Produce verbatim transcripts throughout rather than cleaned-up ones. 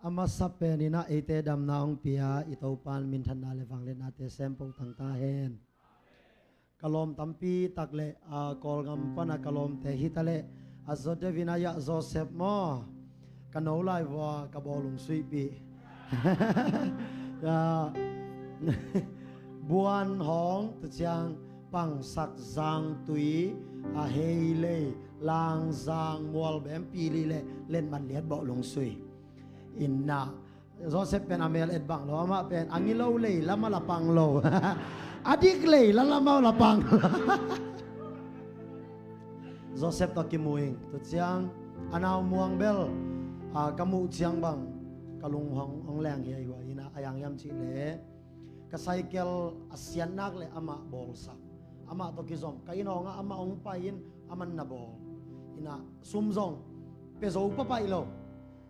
A masa pen in ah eite damna hong pia i Topa'n minthanna le vangliatnate sem po tang ta hen. Ka lawm tampi tak le, a, Kawlgam pana ka lawmte hi ta le, a zawdevina ya Joseph maw, ka no lai vua ka bawlung suihpih. Ya. Buan hawng, tuciang Pangsak, Zangtui, a, Heilei, Langzang, Mualbem, Pili le Letmat liat bawlung sui. Inna Joseph pen a mel et bang lo, amah pen a ngilo lei lama la pang lo. A dik lei la lama la pang. Joseph tawh kimu ing. Tuciang a nau Muang bel, a, ka muh ciang bang ka lung hong, hong leng hi a, i hua ina a yang hiam cih le, ka cycle a siatnak le amah bawlsak. Amah tawh kizom ka inn hawngah amah hong pai in, aman na bawl. Ina sum zong pia zo papaih lo.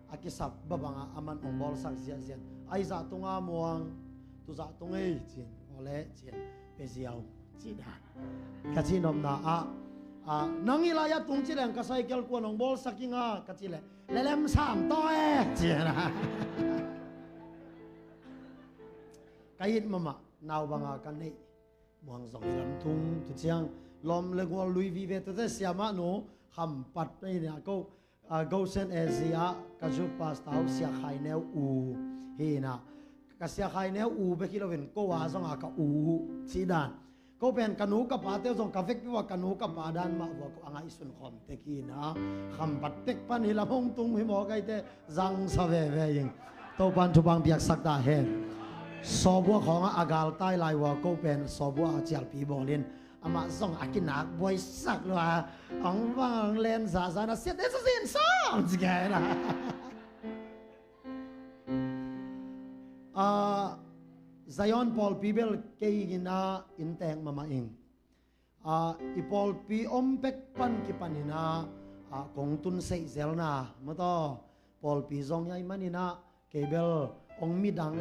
A kisap babangah aman hong bawlsak ziahziah. Ai zah tunga Muang, tu zah tung ei, ci-in, awle, ci-in, pia ziau, ci dan. Ka cihnopna ah, a, nang i lai-ah tung ci leng ka cycle kuan hong bawlsak ing a, ka ci leh, lelem sam taw e, ci-in a. Ka it mahmah, nau banga ka neih. Muang zong hi lam tung, tuciang lawm le gual lui vive tute, siamah nu Khampat, ina ko, a, Goshen A Z ah ka zu pastor uh Sia Khai Neu u hi ina. Ka Sia Khai Neu u bek hi loin ko a zong a ka u uh ci dan. Ko pen ka nu ka pate uh zong ka vekpi vua ka nu ka pa dan mah vua ko a ngaihsun khawm tek hi ina. Khampat tek pan hi lam hong tung hi maw, kaite zangsa veve ing. Topan thupha piaksak ta hen. Sawbuak khawngah a galtai lai vua ko pen sawbuak a cialpi bawlin amah zong a kinak buaisak lua, hong vang len zahzah na siate sa sin sawng ci kei na. A, Zion pawlpi bel kei ina inntek mahmah ing. A, i pawlpi om pek pan kipan ina, a, kong tun seih zelna mataw, pawlpi zong hi ai man ina, kei bel hong midang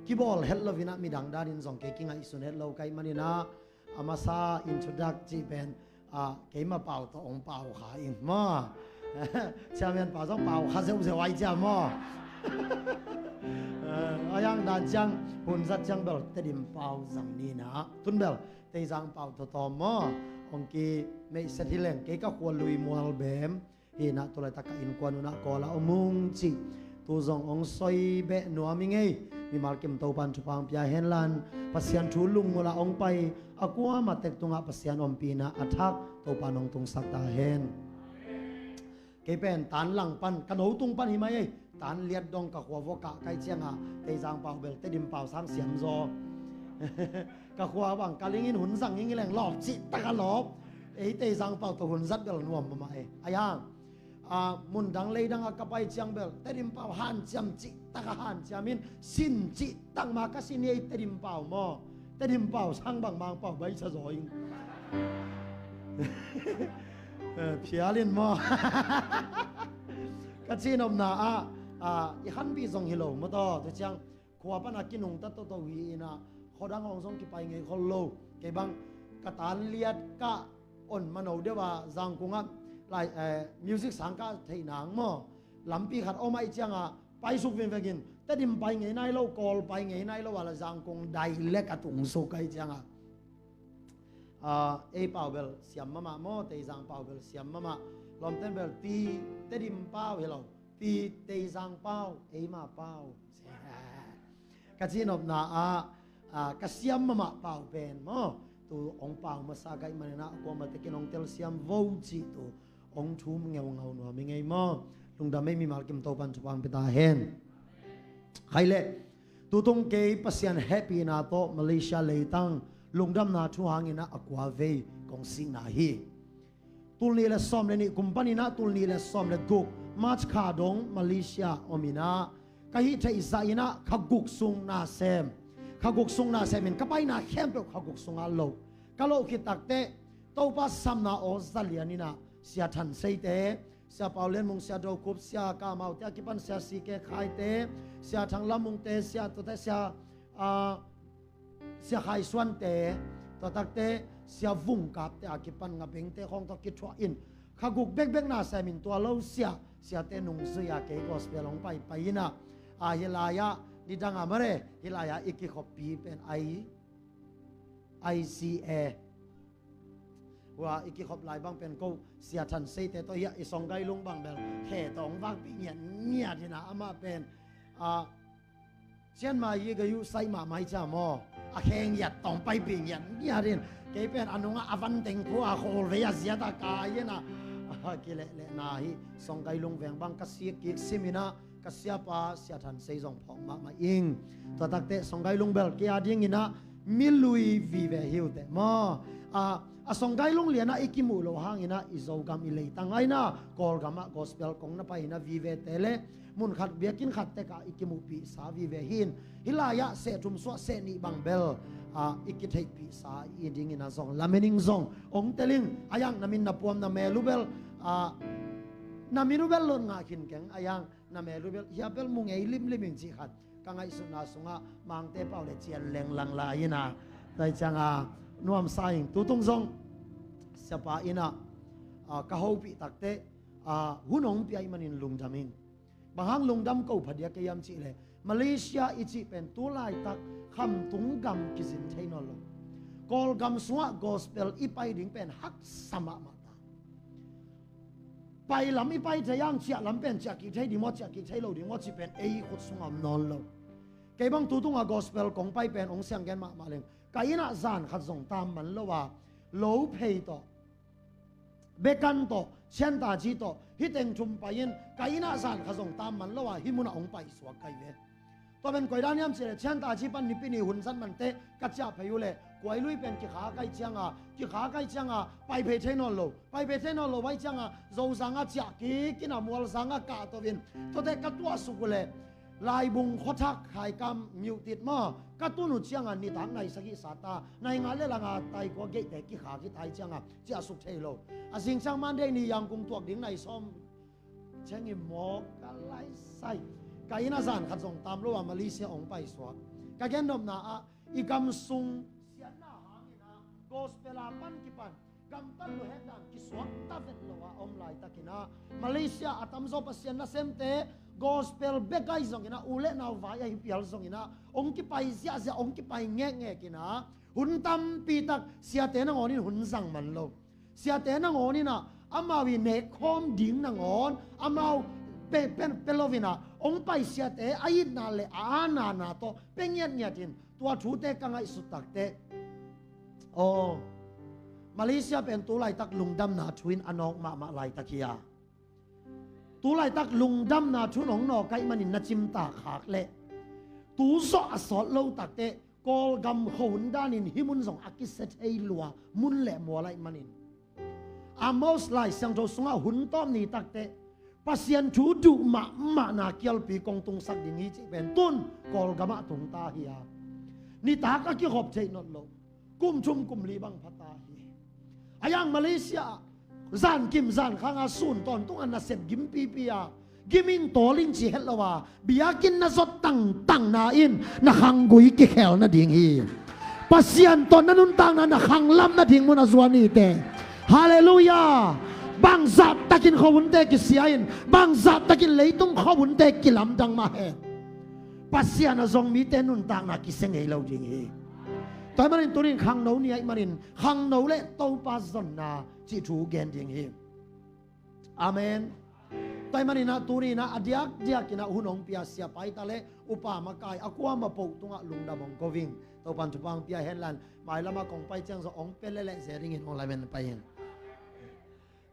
kibawl het lo ina, midang danin zong kei kingaihsun het lo ka hih man ina, a masa introduct cih pen, a, keima pau tawh hong pau kha ing maw. Chairman pa zong pau kha zeuhzeuh ai cia maw. A, a yang dan ciang hun zat ciang bel Tedim pau zang ni ina, tun bel Teizang pau tawtawm maw, hong kimeihset hi leng, kei ka khua lui Mualbem hi ina, tu laitak ka innkuan un ah Kawl ah om ung cih tu zong hong soi beh nuam ing ei. Mimal kim Topan thupha pia hen la, Pasian thu lungmul ah hong pai a kuamah tek tungah Pasian ompihna a thak Topan hong tungsak ta hen. Kei pen Tanlang pan, ka no tung pan hi mai ei. Tanliat dong ka khua vua kah kai ciangah Teizang pau bel Tedim pau sang siam zaw. Ka khua bang ka lingin hun zang ing i leng lawp cih taka lawp. Ei Teizang pau tawh hun zat bel nuam mahmah ei. A yang, a, mundang leidang a ka pai ciang bel Tedim pau hanciam cih taka hanciam in, sin cih tak ma ka sin ei Tedim pau maw. Tedim pau sang bang Mangpau baisa zaw ing. Eh, phial in maw. Ka cihnopna ah, a, i khanpih zong hi lo mataw, tu ciang khua pana kinungta toto hi ina, khuadang hong zong kipai ngei khol lo. Kei bang ka Tanliat ka on mano deuh a Zangkung ah lai, eh, music sang ka theih nang maw, lampi khat om ai ciangah paisuk vingvekin Tedim pai ngei nai lo, Kawl pai ngei nai lo a la Zangkung dailek a tungsuk ai ciangah, a, ei pau bel siam mahmah maw, Teizang pau bel siam mahmah. Lawmten bel ti Tedim pau hi lo, ti Teizang pau, eima pau. Ka cihnopna ah, a, ka siam mahmah pau pen maw, tu hong pau masa ka hih man ina, kuamah tekin hong telsiam vo cih tu hong thum ngeungau nuam ing ei maw. Lungdam ei, mimal kim Topan thupha pia ta hen. Khai leh, tutung kei Pasian hehpihna tawh Malaysia leitang lungdamna thu hang ina a kua vei kong sihna hi. Tul nih le sawm le nih kum pan ina tul nih le sawm le guk March kha dong Malaysia om ina, ka hih theih zah ina kha guk sung na sem, kha guk sung na sem in ka paina khempeuh kha guk sungah loh. Ka loh khit takteh Topa sapna aw za lian ina Sia Than Seite, Sia Pau Lian Mung, Sia Do Khup, Sia Ka Mau te a kipan Sia Si Ke Khai te, Sia Thang Lam Mung te, Sia Tua te, Sia, a, Sia Khai Suan te, tua takte Sia Vung Kap te a kipan Nga Beng te khawng tawh kithuah in kha guk bekbek na sem in tua lo sia, siate nungzui a kei gospel hong paipai in ah, a hi lai-ah nidang a mare hi lai-ah i kikhoppi pen ai I C A. Hua i kikhop lai bang pen ko Sia Than Seite tawh hiah i Songgailung bang bel khe tawh hong vakpih ngiatngiat hi na, amah pen a Chiang Mai hi ga yu sai mahmah hi cia maw, a khe ngiat tawh hong paipih ngiatngiat in kei pen a nungah a van teng phua khawl vei a ziat a kai hi na, a kilehlehna hi. Songgailung veng bang ka sik kik sim in ah ka siapa Sia Than Sei zong phawk mahmah ing. Tua takte Songgailung bel kei a ding in ah mi lui vive hi uh teh maw. A, a Songgailung lian ah i kimuh loh hang in ah i Zogam i leitang ah in ah Kawlgam ah gospel kong na pai in ah vivete le mun khat biakinn khat tek ah i kimuhpihsa vive hi in, hi lai-ah seh thum suah seh nih bang bel a i kitheihpihsa i ding in ah zong lamen ing zong hong tel ing. A yang na min na puam na mel uh bel a na min uh bel lot ngah khin keng, a yang na mel uh bel hia bel mu ngei limlim ing cih khat ka ngaihsutna sungah Mangte pau le cian lenglang lai in ah. Tua hi ciang a nuamsa ing. Tutung zong siapa in ah a ka hopih takte a hun hong pia ih manin lungdam ing. Bang hang lungdam ko phadiak kei hiam cih leh Malaysia i cih pen tu laitak khamtung gam kizin thei nawn lo. Kawlgam sungah gospel i pai ding pen haksa mahmah ta. Pai lam i pai thei ang, ciah lam pen ciah kik thei ding maw, ciah kik thei lo ding maw cih pen ei khut sungah om nawn lo. Kei bang tu tungah gospel kong pai pen hong siang gen mahmah leng ka inn ah zan khat zong tam man lo a, lo phei tawh, bekan tawh, sianta ci tawh, hih teng thum pai in ka inn ah zan khat zong tam man lo a, hih munah hong paisuak kai ve. Tua pen koi dan hiam cih leh sianta ci pan nipi ni hun zat mante ka ciah phei uh leh kuai lui pen kikha kai cianga, kikha kai cianga pai phei thei nawn lo, pai phei thei nawn lo vai cianga Zozang ah ciah kik in ah Mualzang ah kah to in, tuate ka tuahsuk uh leh Laibung khuathak khaikam miuhtit maw ka tun uh cianga nitak nai sagih sa ta, nai nga le la nga tai kua geihte kikha kitai cianga ciahsuk thei lo. A zing ciang Monday ni Yangon tuak ding nai sawm ciang i mawk ka laisai. Ka inn ah zan khat zong tam lo a Malaysia hong paisuak. Ka gennopna ah i gam sung siatna hangin ah gospel a pan kipan gamtat lo het dan kisuak ta vet lo a om laitakin ah Malaysia a tamzaw Pasian nasemte gospel bek ahi zongin ah u le nau vai ahi pial zongin ah hong kipai ziahziah, hong kipai ngekngek in ah hun tampi tak siate nangawn in hun zang man lo. Siate nangawn in ah amau i nekkhawm ding nangawn amau pe, pe, pe lo in ah hong pai siate a itna le a anana tawh pe ngiatngiat in tua thute ka ngaihsut takte. Aw, Malaysia pen tu laitak lungdamna thu in a nawk mahmah laitak hi a. Tu laitak lungdamna thu nong nawk ahih manin na cimtak khak leh tu zawh a sawt lo takte Kawlgam khuahun danin hih mun zong a kisia thei lua mun le mual ahih manin. Amos Lai Siangtho sungah hun tawp ni takte Pasian thu duh mahmahna kialpi kong tungsak ding hi cih pen tun Kawlgamah tungta hi a. Nitak a kikhop theih nawn lo. Kum thum kum li bang phata hi. A yang Malaysia ah zan kim zan khanga sun tawntung a nasep gimpipi a giming tawling ci het lo a biakinn na zot tangtangna in na khanggui kikhel nading hi. Pasian tawh na nuntakna na khanglam nading mun a zuan hi te. Halleluiah. Bangzahtakin khuahunte kisia in bangzahtakin leitung khuahunte kilamdang mah hen. Pasian a zong mite nuntakna kisia ngei lo ding hi. Tua ahih manin tunin khangno ni ahih manin khangno le Topa zonna cih thu gen ding hi. Amen. Tua ahih manin ah tunin ah a diakdiakin ah hun hong pia siapa hi ta le upa makai a kuamah poh tungah lungdam hong ko ing. Topan thupha hong pia hen la in mailamah kong pai ciang zong hong pia leleh zel dingin hong lamen pai ing.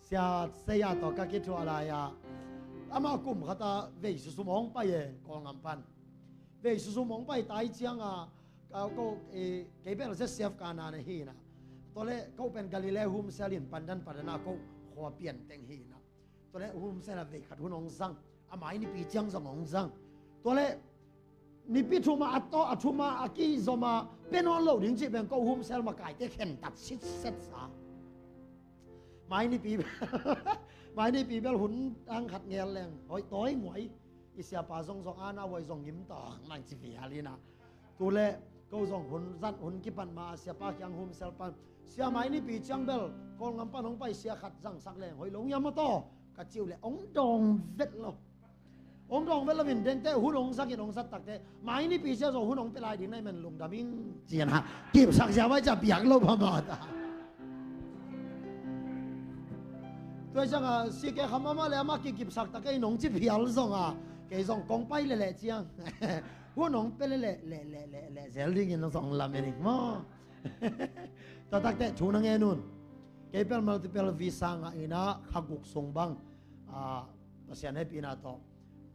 Sia Saya tawh ka kithuah lai-ah amah kum khatah vei susum hong pai e, Kawlngam pan. Vei susum hong pai tai cianga ka ko, eh, kei bel Z C F ka na na hi na. Tua le ko pen Galilee Home Cell in pandan pandan a ko khua pian teng hi na. Tua le Home Cell a vei khat hun hong zang. A mai nipi ciang zong hong zang. Tua le nipi thum a a tawh a thum a a kizom a pe nawn lo ding cih pen ko Home Cell makaite khentat sitset sa. Mai nipi mai nipi bel hun ang khat ngel leng hoih tawi nguai. I siapa zong zong ana huai zong ngim tawk nang ci vial hi na. Tu le ko zong hun zat hun kipan ma a siapa kiang Home Cell pan Sia, mai nipi ciang bel Kawlgam pan hong pai sia khat zangsak leng hoih lo hiam maw taw, ka cih uh leh hong dawng vet lo. Hong dawng vet lo in, dengte hun hong zangin hong zat takte, mai nipi sia zong hun hong pia lai ding na hih man lungdam ing ci-in ah kipsak sia vai cia biak lo phamawh ta. Tua ciangah C K Kham amah le amah kikipsak tak ei nong ci phial zongah, kei zong kong pai lehleh ciang hun hong pia lehleh, lehleh, lehleh, lehleh zel dingin zong lamen ing maw. Tua takte thu na ngen un. Kei pel multiple visa ngah in ah kha guk sung bang, ah, Pasian hehpihna tawh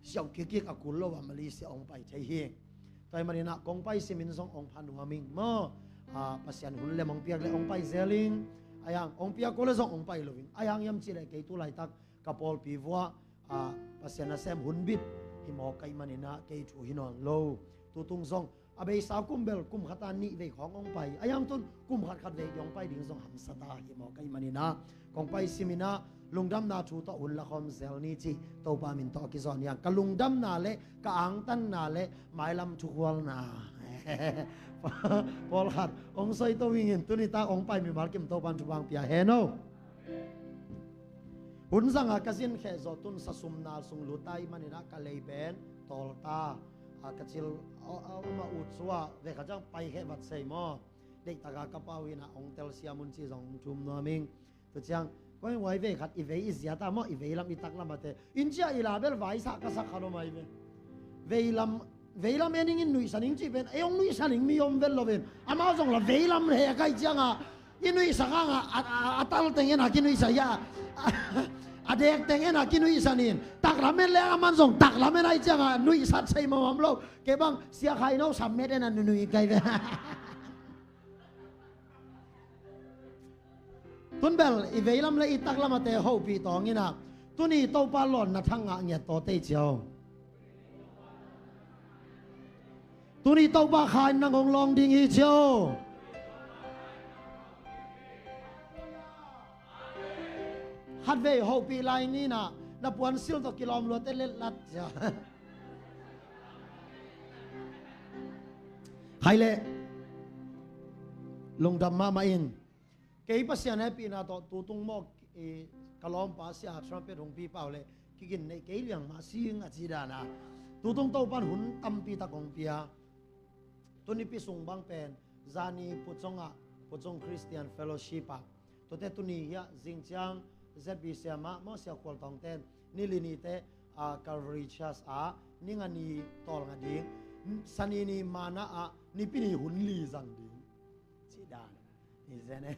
siauh kikkik a kul lo ah Malaysia hong pai thei hi. Tua ahih manin ah kong pai simin zong hong pha nuam ing maw. Ah, Pasian hun lem hong piak leh hong pai zel ing. Ahi hang hong piak uh leh zong hong pai lo ing. Ahi hang hiam cih leh kei tu laitak ka pawlpi vuah, ah, Pasian nasem hun bit hi mawk ka hih manin ah kei thu hi nawn lo. Tutung zong a beisa kum bel kum khat a nih vei khawng hong pai. Ahi hang tun kum khat khat vei hong pai ding zong hamsa ta hi mawk ka hih manin ah kong pai simin ah lungdamna thu tawh hun lakhawm zel ni cih Topa min tawh a kizawn hi hang. Ka lungdamna le ka angtanna le mailam thukhualna pawlkhat hong soi to ing in, tuni tak hong pai mimal kim Topa in thupha hong pia hen aw. Hun zangah ka zin kheh zawh tun sasum nal sung lut ta ahih manin ah ka lei pen tawl ta. A, ka cil a, a, um a ut suah ve kha ciang pai kheh vat sei maw. Deihtak a ka pau in ah hong telsiam un ci zong hong thum nuam ing. Tua ciang koi huai vei khat i vei i zia ta maw, i vei lam i tak lam a te in ciah i la bel vaisah ka sak khat om ahi ve. Vei lam, vei lam en ing in nuihsan ing cih pen ei hong nuihsan ing mi om vet lo ven. Amau zong la vei lam le a kai ciangah i nuihsak hangah a, a, a tal teng en a kinuihsak hi a, a dek teng en a kinuihsan in, taklam en le aman zong taklam en ahi ciangah nuihsat sei mamam lo. Kei bang Sia Khai No sam met en a nunui kai ve. Tun bel i veilam le i taklam a te hopih tawng in ah, tuni Topa lawnna thang ngah ngiat tawh tei cio. Tuni Topa kha in nang hong lawng ding hi cio. Khatvei hopih lai ni in ah, na puansil tawh kilawm luate letlat cia. Khai leh lungdam mahmah in. Kei Pasian hehpihna tawh tutung mawk i ka lawmpa sia trumpet hong pipa uh leh kigin neih kei liang mah sing a ci dan a, tutung Topan hun tampi tak hong pia. Tunipi sung bang pen zani Puchong ah, Puchong Christian Fellowship ah, tuate tuni hiah zingciang Z B C ah mah maw, Sia Khual Tawng ten ni li nite, ah, Calvary Church ah ni nga ni tawlnga ding, sani ni mana ah nipi ni hun li zang ding ci dan. Ni zen e.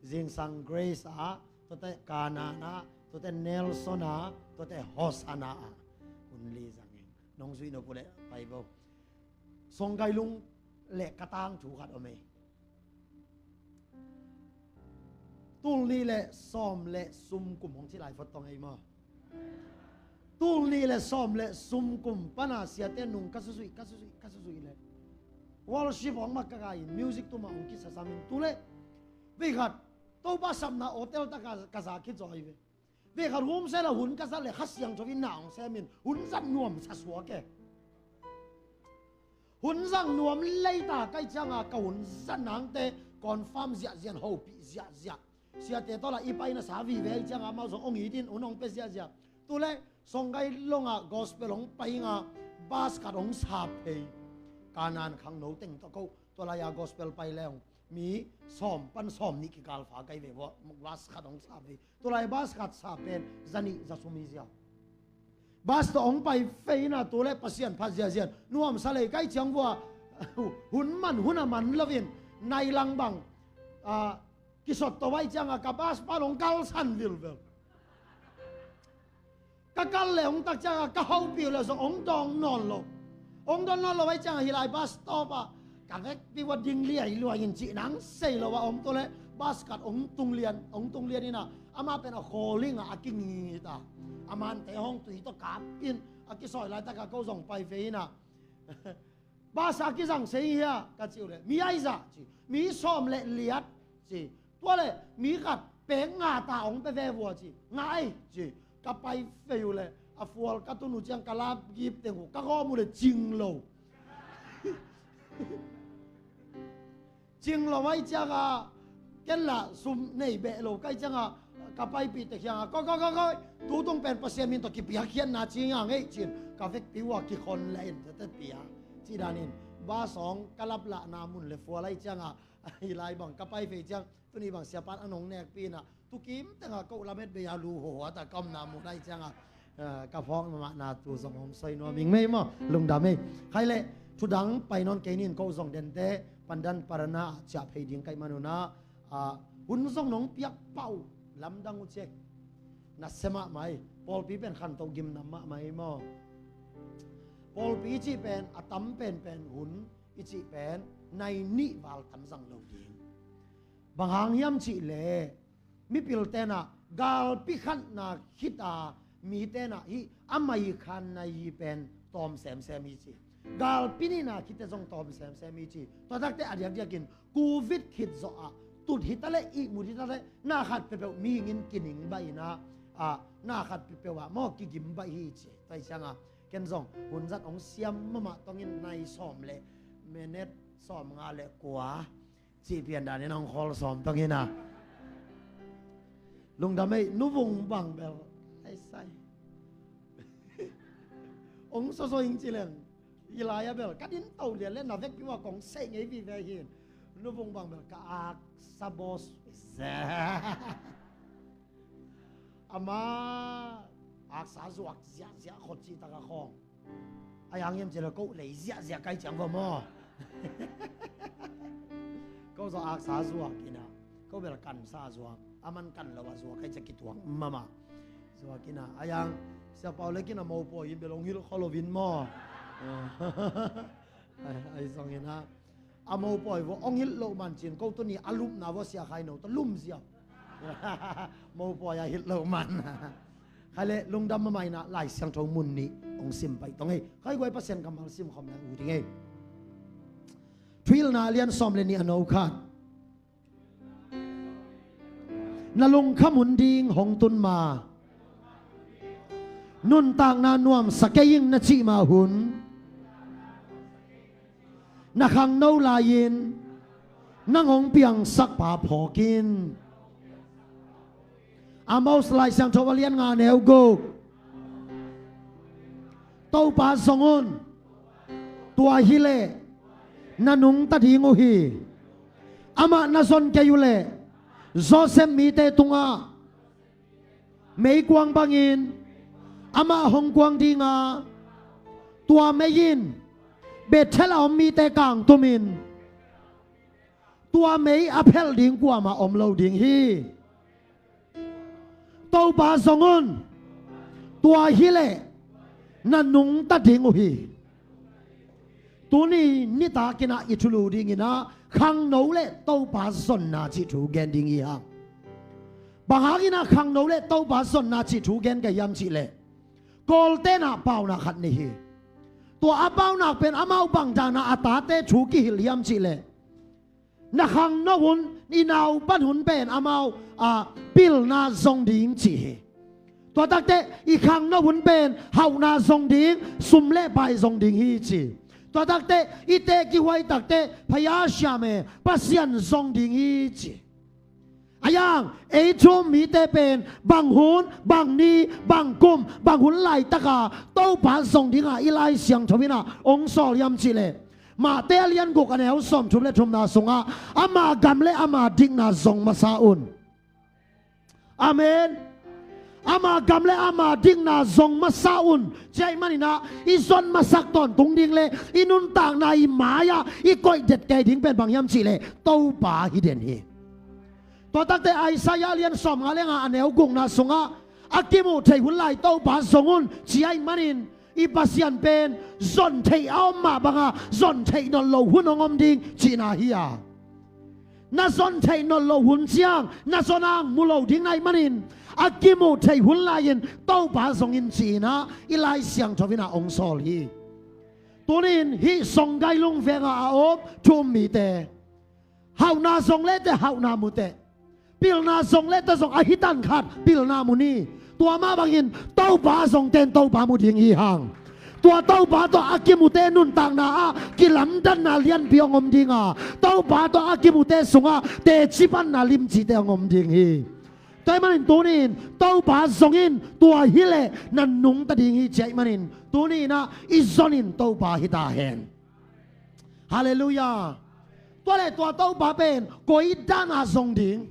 Zingsang Grace ah, tuate Kanan ah, tuate Nelson ah, tuate Hosanna ah hun li zang ing. Nong zuih nop uh leh pai bo. Songgai Lung le ka tangthu khat om ei. Tul nih le sawm le sum kum hong ci lai phot tong ei maw. Tul nih le sawm le sum kum pana siate nung ka suzuih, ka suzuih, ka suzuih le worship hong mak ka gai in, music tuma hong kisasam in tu le vei khat Topa sapna hotel ta ka, ka za khit zaw hi ve. Vei khat hum sela hun ka zat le Kha Siangtho in na hong sem in hun zat nuam sa suak e. Hun zang nuam leita kai cianga ka hun zat nangte confirm ziahziah, hopih ziahziah. Siate tawla i paina sa vive cianga amau zong hong it in hun hong pia ziahziah. Tule Songgai Lung ah gospel hong pai inga bus khat hong sap phei. Kanan khangno teng tawh ko tua lai-a gospel pai le hong mi sawm pan sawm nih kikalfa kai ve vua, bus khat hong sap phei. Tulai bus khat sa pen zanih zasum hi ziau. Bus tawh hong pai feina tule Pasian phat ziazian nuamsa lei kai ciang vua. Hun man hun a man loin nai lang bang, ah, kisot to vai cianga ka bus pan hong kalsan vilvel. Ka kal le hong tak cianga ka hopih uh le zong hong dawng nawn lo. Hong dawng nawn lo vai cianga hilai bus stop ah ka vekpi vua ding liailuai in cih nang sei lo a om tule bus khat hong tung lian, hong tung lian ina amah pen a khawl inga a kingit a, a mante hong tui tawh kap in a kisawi laitaka ko zong pai ve ina. Bus a kizang sei hia ka cih uh le mi aizah ci, mi sawm le liat ci. Tua le mi khat pek nga ta hong pe ve vua ci, nga ei ci. Ka pai fei uh le a fual ka tun uh ciang ka lap gip teng uh ka gawm uh le cing lo. Cing lo mai cianga Ken lah sum nei beh lo kai ciangah ka paipihte kiangah, "Koi, koi, koi, koi, tutung pen Pasian min tawh kipiakkhiatna ci-in a ngeih," ci-in ka vekpi uh a kikhon leh in tete pia ci danin, bus hong ka laplahna mun le fual ahi ciangah, ahi lai bang ka paifei ciang, tuni bang siapan a nong nekpi inah tukim tengah ko lamet bei a lu huahuat a ka omna mun ahi ciangah, eh, ka phawk mahmahna tu zong hong soi nuam ing mei maw, lungdam ei. Khai leh thudang pai nawn kei nin, ko zong dente pandan parana ah ciah phei ding ka hih manun ah, ah, hun zong nong piak pah uh lamdang uh ciek. Nasia mahmah ei, pawlpi pen khantoh gimnam mahmah ei maw. Pawlpi i cih pen a tam penpen hun i cih pen nai nih val tam zang lo ding. Bang hang hiam cih leh mipil tenah galpi khatna khit a mi tenah hih a mai khan nai hi pen tawm semsem hi ci. Galpi nihna khit teh zong tawm semsem hi ci. Tua takte a diakdiakin covid khit zawh ah tut hi ta leh, ihmut hi ta leh, na khat peuhpeuh mihing in kining baih inah, ah, na khat peuhpeuh ah maw kigim baih hi ci. Tua hi ciangah ken zong hun zat hong siam mahmah tongin nai sawm le minute sawm nga le kua cih pian danin hong khawl sawm tong inah. Lungdam ei, nuvung bang bel ai sai. Hong sawsaw ing ci leng. I lai-ah bel ka din to lian le na vekpi uh a kong seih ngei vive hi. Nuvung bang bel ka aksa bawh. Ama aksa zuak ziahziah khot cih taka khawng. A yang hiam cih leh ko lei ziahziah kai ciang va maw. Ko zong aksa zuak inah, ko bel kansa zuak, a man kan lo a zuak kai ciang kituak mahmah. Zuak inah a yang siapau le kinah mopawi in bel hong hilh khol lo in maw. Ai, ai zong inah a mopawi vua hong hilh loh man cin ko tuni a lupna vua sia khai no ta lum ziau. Mopawi a hilh loh man. Khai leh lungdam mahmah inah Lai Siangtho mun nih hong sim pai tong ei. Khai guai Pasian kammal sim khawm leng uh ding ei. Thuhilhna lian sawm le nih a no khat. Na lungkham hun ding hong tun ma. Nuntakna nuamsa kei ing na cih ma hun. Na khangno lai-in nang hong piangsak pa phawk in. Amos Lai Siangtho a lian nga neu guk. Topa zong un. Tua hileh na nungta ding uh hi. Amah na zon kei uhleh Joseph mite tungah meikuang bangin amah hong kuang dinga, tua mei in Bethel a om mite kangtumin tua mei a phelh ding kuamah om lo ding hi. Topa zong un. Tua hileh na nungta ding uh hi. Tuni nitak inah i thulu ding inah khangno le Topa zonna cih thu gen ding hi hang. Bang hang inah khangno le Topa zonna cih thu gen ka hiam cih leh Kawlte inah paunak khat nei hi. Tua a paunak pen amau bang dana a tate thu kihilh hiam cih leh na khangno hun, i naupan hun pen amau a pilna zong ding ci hi. Tua takte i khangno hun pen hauhna zong ding, sum le pai zong ding hi ci. Tua takte i teh kihuai takte phaya siam e, Pasian zong ding hi ci. A yang ei thu-um mite pen bang hun, bang ni, bang kum, bang hun laitaka Topa zong dinga i Lai Siangtho inah hong sawl hiam cih leh Mate a lian guk a neu sawmthum le thumna sungah ama gam le ama dikna zong masa un. Amen. Ama gam le ama dikna zong masa un. Cia i maninah i zon masak tawntung ding le i nuntakna i mai-ah i koih det kei ding pen bang hiam cih leh Topa hi den hi. Tua takte Isaiah a lian sawmnga le nga a neu gukna sungah a kimuh theih hun lai Topa zong un ci ahih manin i Pasian pen zon theih a om mah banga zon theih nawn lo hun hong om ding cihna hi a. Na zon theih nawn lo hun ciang na zon ang mu lo ding na hih manin a kimuh theih hun lai-in Topa zong in ci-inah i Lai Siangtho inah hong sawl hi. Tunin hih Songgailung vengah a om thu-um mite hauhna zong le teh hauhna mu teh. Pilna zong le teh zong a hi tan khat pilna mu ni. Tua mah bangin Topa zong ten Topa mu ding hi hang. Tua Topa tawh a kimute nuntakna ah kilamdanna lianpi hong om ding a, Topa tawh a kimute sungah teci panna limcite hong om ding hi. Tua ahih manin tuni-in Topa zong in, tua hi leh na nungta ding hi ci ahih manin tuni-in ah i zon in Topa hi ta hen. Halleluiah. Tua leh tua Topa pen koi dan a zong ding?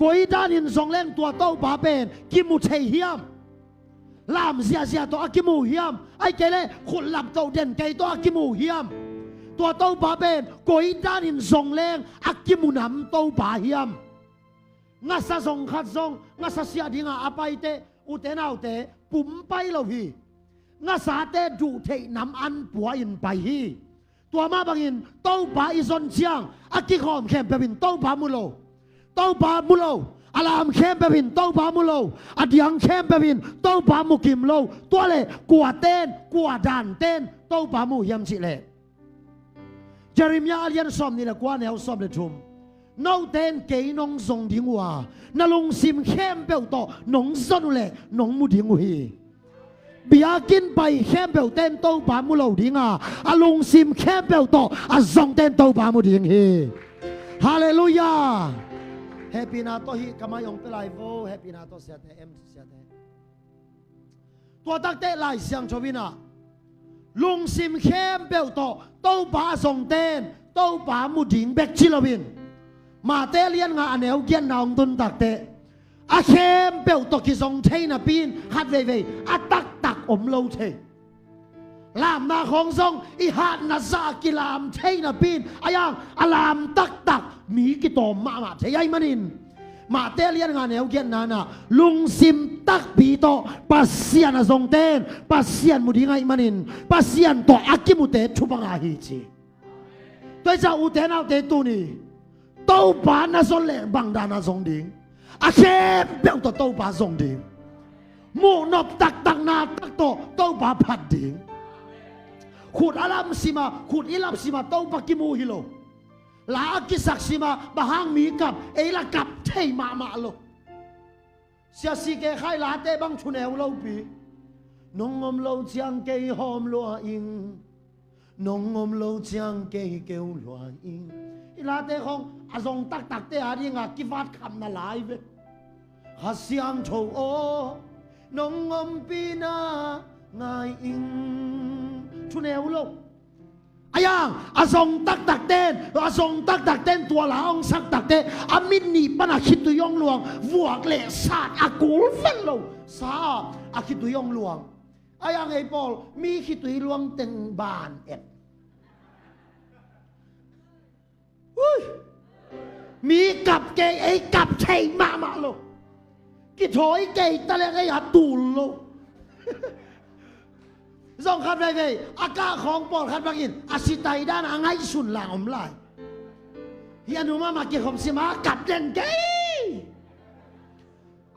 Koi danin zong leng tua Topa pen kimu thei hiam? Lam ziahziah tawh a kimu hiam? Ahih kei leh khut laptoh den kei tawh a kimu hiam? Tua Topa pen koi danin zong leng a kimu nam Topa hiam? Ngasa zong khat zong, ngasa siah dinga a paite, ute naute, pum pai lo hi. Ngasate duh theih nam an pua in pai hi. Tua mah bangin Topa i zon ciang a kikhawm khempeuh in Topa mu lo. Topa mu lo. A lam khempeuh in Topa mu lo. A diang khempeuh in Topa mu kim lo. Tua leh kua ten, kua dan ten Topa mu hiam cih leh, Jeremiah a lian sawmnih leh kua, neu sawm leh thum. Note in kei nong zong ding uh a, na lungsim khempeuh tawh nong zon uh leh nong mu ding uh hi. Biakinn pai khempeuhte in Topa mu lo ding a, a lungsim khempeuh tawh a zongte in Topa mu ding hi. Halleluiah. Hehpihna tawh hih ka mai hong pia lai vo, hehpihna tawh siate, em siate. Tua takteh Lai Siangtho in ah lungsim khempeuh tawh Topa a zongte in Topa mu ding bek ci loin, Mate lian nga a neu giatna hong tun takteh, a khempeuh tawh kizong thei napi in khat veivei a taktak om lo thei. Lamna khawng zong i hatna zah a kilam thei napi in, a yang a lam taktak mi kitawm mahmah thei ahih manin, Mate lian nga neu giatna in ah lungsim takpi tawh Pasian a zongte in Pasian mu ding ahih manin, Pasian tawh a kimute thupha ngah hi ci. Tua hi ciang ute naute, tuni Topa na zon leh bang dan a zong ding? A khempeuh tawh Topa zong ding. Muhnop taktak, na tak tawh Topa phat ding. Khut a lamsim a, khut i lapsim a Topa kimu hi lo. La a kisaksim a bang hang mi kap, ei la kap thei mahmah lo. Sia C K Khai late bang thuneu lopi. Nong om lo ciang kei hawm lua ing, nong om lo ciang kei keu lua ing. Hih late khawng a zong taktakte a dinga kivat khamna lai ve. Kha Siangtho aw, nong ompihna ngai ing. Thuneu lo. A yang a zong taktakte in, a zong taktakte in tua la hong sak takteh a mit nih pana khitui hong luang, vuak leh sat a kul vet lo sa a khitui hong luang. A yang ei pawl mi khitui luang teng ban et. Ui. Mi kap kei, ei kap thei mahmah lo. Kithawi kei ta leh ei a tul lo. Zong khat veivei a kah khawng pawlkhat bangin a sitai dan a ngaihsun lang om lai. Hih a nu mahmah kikhop sim a kap den kei.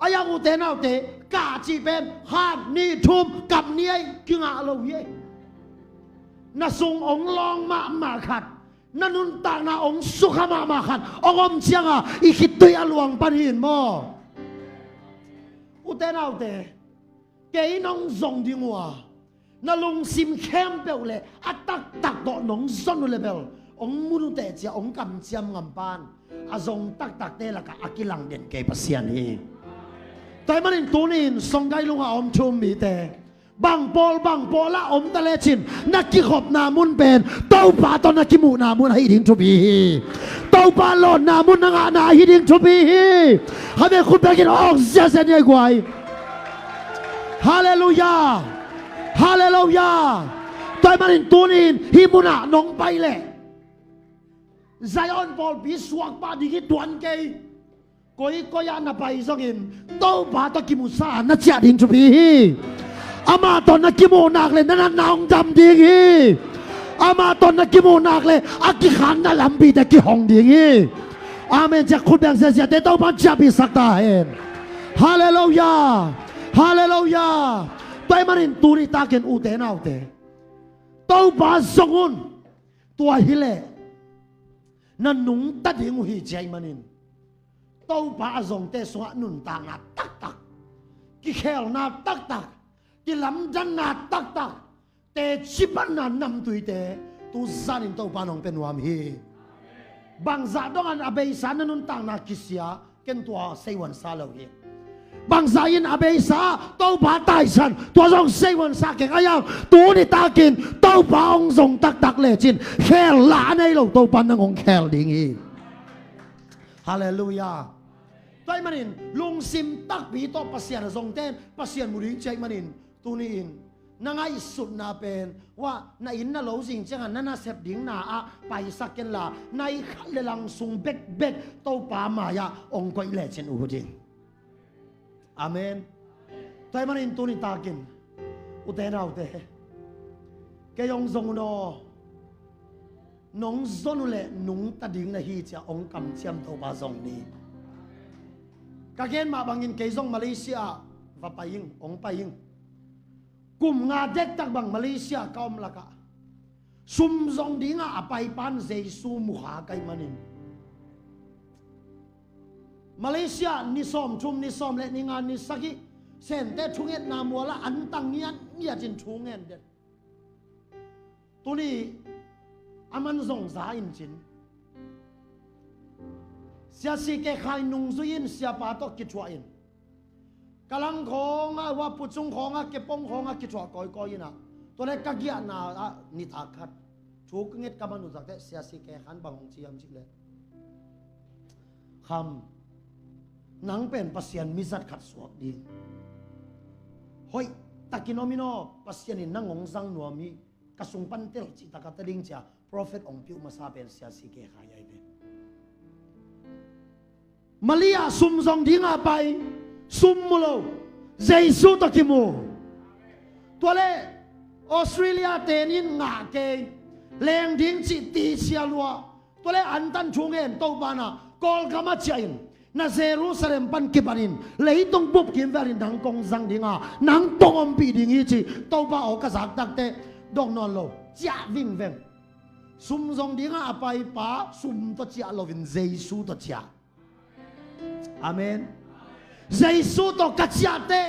A yang ute naute, kah cih pen khat nih thum kap ni ei kingah lo hi ei. Na sung hong lawng mahmah khat, na nuntakna hong sukha mahmah khat hong om cianga i khitui a luang pan hi in maw? Ute naute, kei nong zong ding uh a, na lungsim khempeuh leh a taktak tawh nong zon uh leh bel hong mu uh teh cia hong kamciam ngam pan a zong taktakte lakah a kilang den kei Pasian hi. Tua ahih manin tuni-in Songkai lungah a om thu-um mite, bang pawl bang pawlah om ta lecin, na kikhopna mun pen Topa tawh na kimuhna mun ahi ding thupi hi. Topa lawnna mun na ngahna ahi ding thupi hi. Khabe khut bekin awk ziahziah ni ei guai. Halleluiah. Halleluiah. Tua ahih manin tuni-in hih munah nong pai leh Zion pawlpi suak pah ding hi tuan kei. Koikoi ah na pai zongin Topa tawh kimusa na ciah ding thupi hi. Amah tawh na kimuh nak leh na natna hong dam ding hi. Amah tawh na kimuh nak leh a kikhanna lampite kihong ding hi. Amen. Ciah khut beng ziahziahte Topa ciahpihsak ta hen. Halleluiah. Halleluiah. Tua ahih manin tuni takin ute naute, Topa zong un. Tua hileh na nungta ding uh hi ci ahih manin, Topa a zongte sungah nuntakna taktak, kikhelna taktak, kilamdanna taktak, teci panna namtuite tu zanin Topa in hong pia nuam hi. Bangzah dongin a beisa na nuntakna kisia, ken tua seihuansa lo hi. Bangzah in a beisa Topa taisan, tua zong seihuansa keng a, ahi hang tuni takin Topa hong zong taktak lecin khel la a nei lo Topa in nang hong khel ding hi. Halleluiah. Tua ahih manin lungsim takpi tawh Pasian a zongte in Pasian mu ding ci ahih manin, tuni-in na ngaihsutna pen, wah, na inn na lo zing ciangin na nasep ding na ah paisak kenla, nai khat le lang sung bekbek Topa mai-ah hong koih lecin uh ding. Amen. Tua ahih manin tuni takin, ute naute, kei hong zong un aw, nong zon uh leh nungta ding na hi ci-a hong kamciam Topa zong ni. Ka gen mah bangin kei zong Malaysia ah va pai ing, hong pai ing. Kum nga dektak bang Malaysia ka om lakah sum zong dingah a paipan Jesu mu kha ka hih manin, Malaysia ni sawmthum, ni sawm le ni nga, ni sagih, Sente thungetna mualah an tang ngiatngiatin thu ngen den. Tuni a man zong za in cin, Sia C K Khai nungzui in siapa tawh kithuah in, Kalang khawngah, wah, Puchung khawngah, Kepong khawngah kithuah kawikawi in ah, tua leh ka giahna ah nitak khat thu ka nget ka man uh zakteh, Sia C K Khan bang hong ci hiam cih leh, Kham, nang pen Pasian mizat khat suak ding, hoih takin om in aw, Pasian in nang hong zang nuam hi, ka sung pan tel cihtak a tel ding ci-a prophet hong piuh masa pen Sia C K Khai ahi ve. Malaysia sum zong dingah pai, sum mu lo, Jesu tawh kimu. Tua leh Australia ten in ngah kei, leng ding cih ti sia lua. Tua leh an tan thu ngen Topa in ah, Kawlgam ah ciah in, na Jerusalem pan kipan in, leitung bup kimvel in nang kong zang ding a, nang kong ompih ding hi ci Topa aw ka zak takteh, dong nawn lo, ciah vingveng. Sum zong dingah a paipa sum tawh ciah loin Jesu tawh ciah. Amen. Jesu tawh ka ciahteh,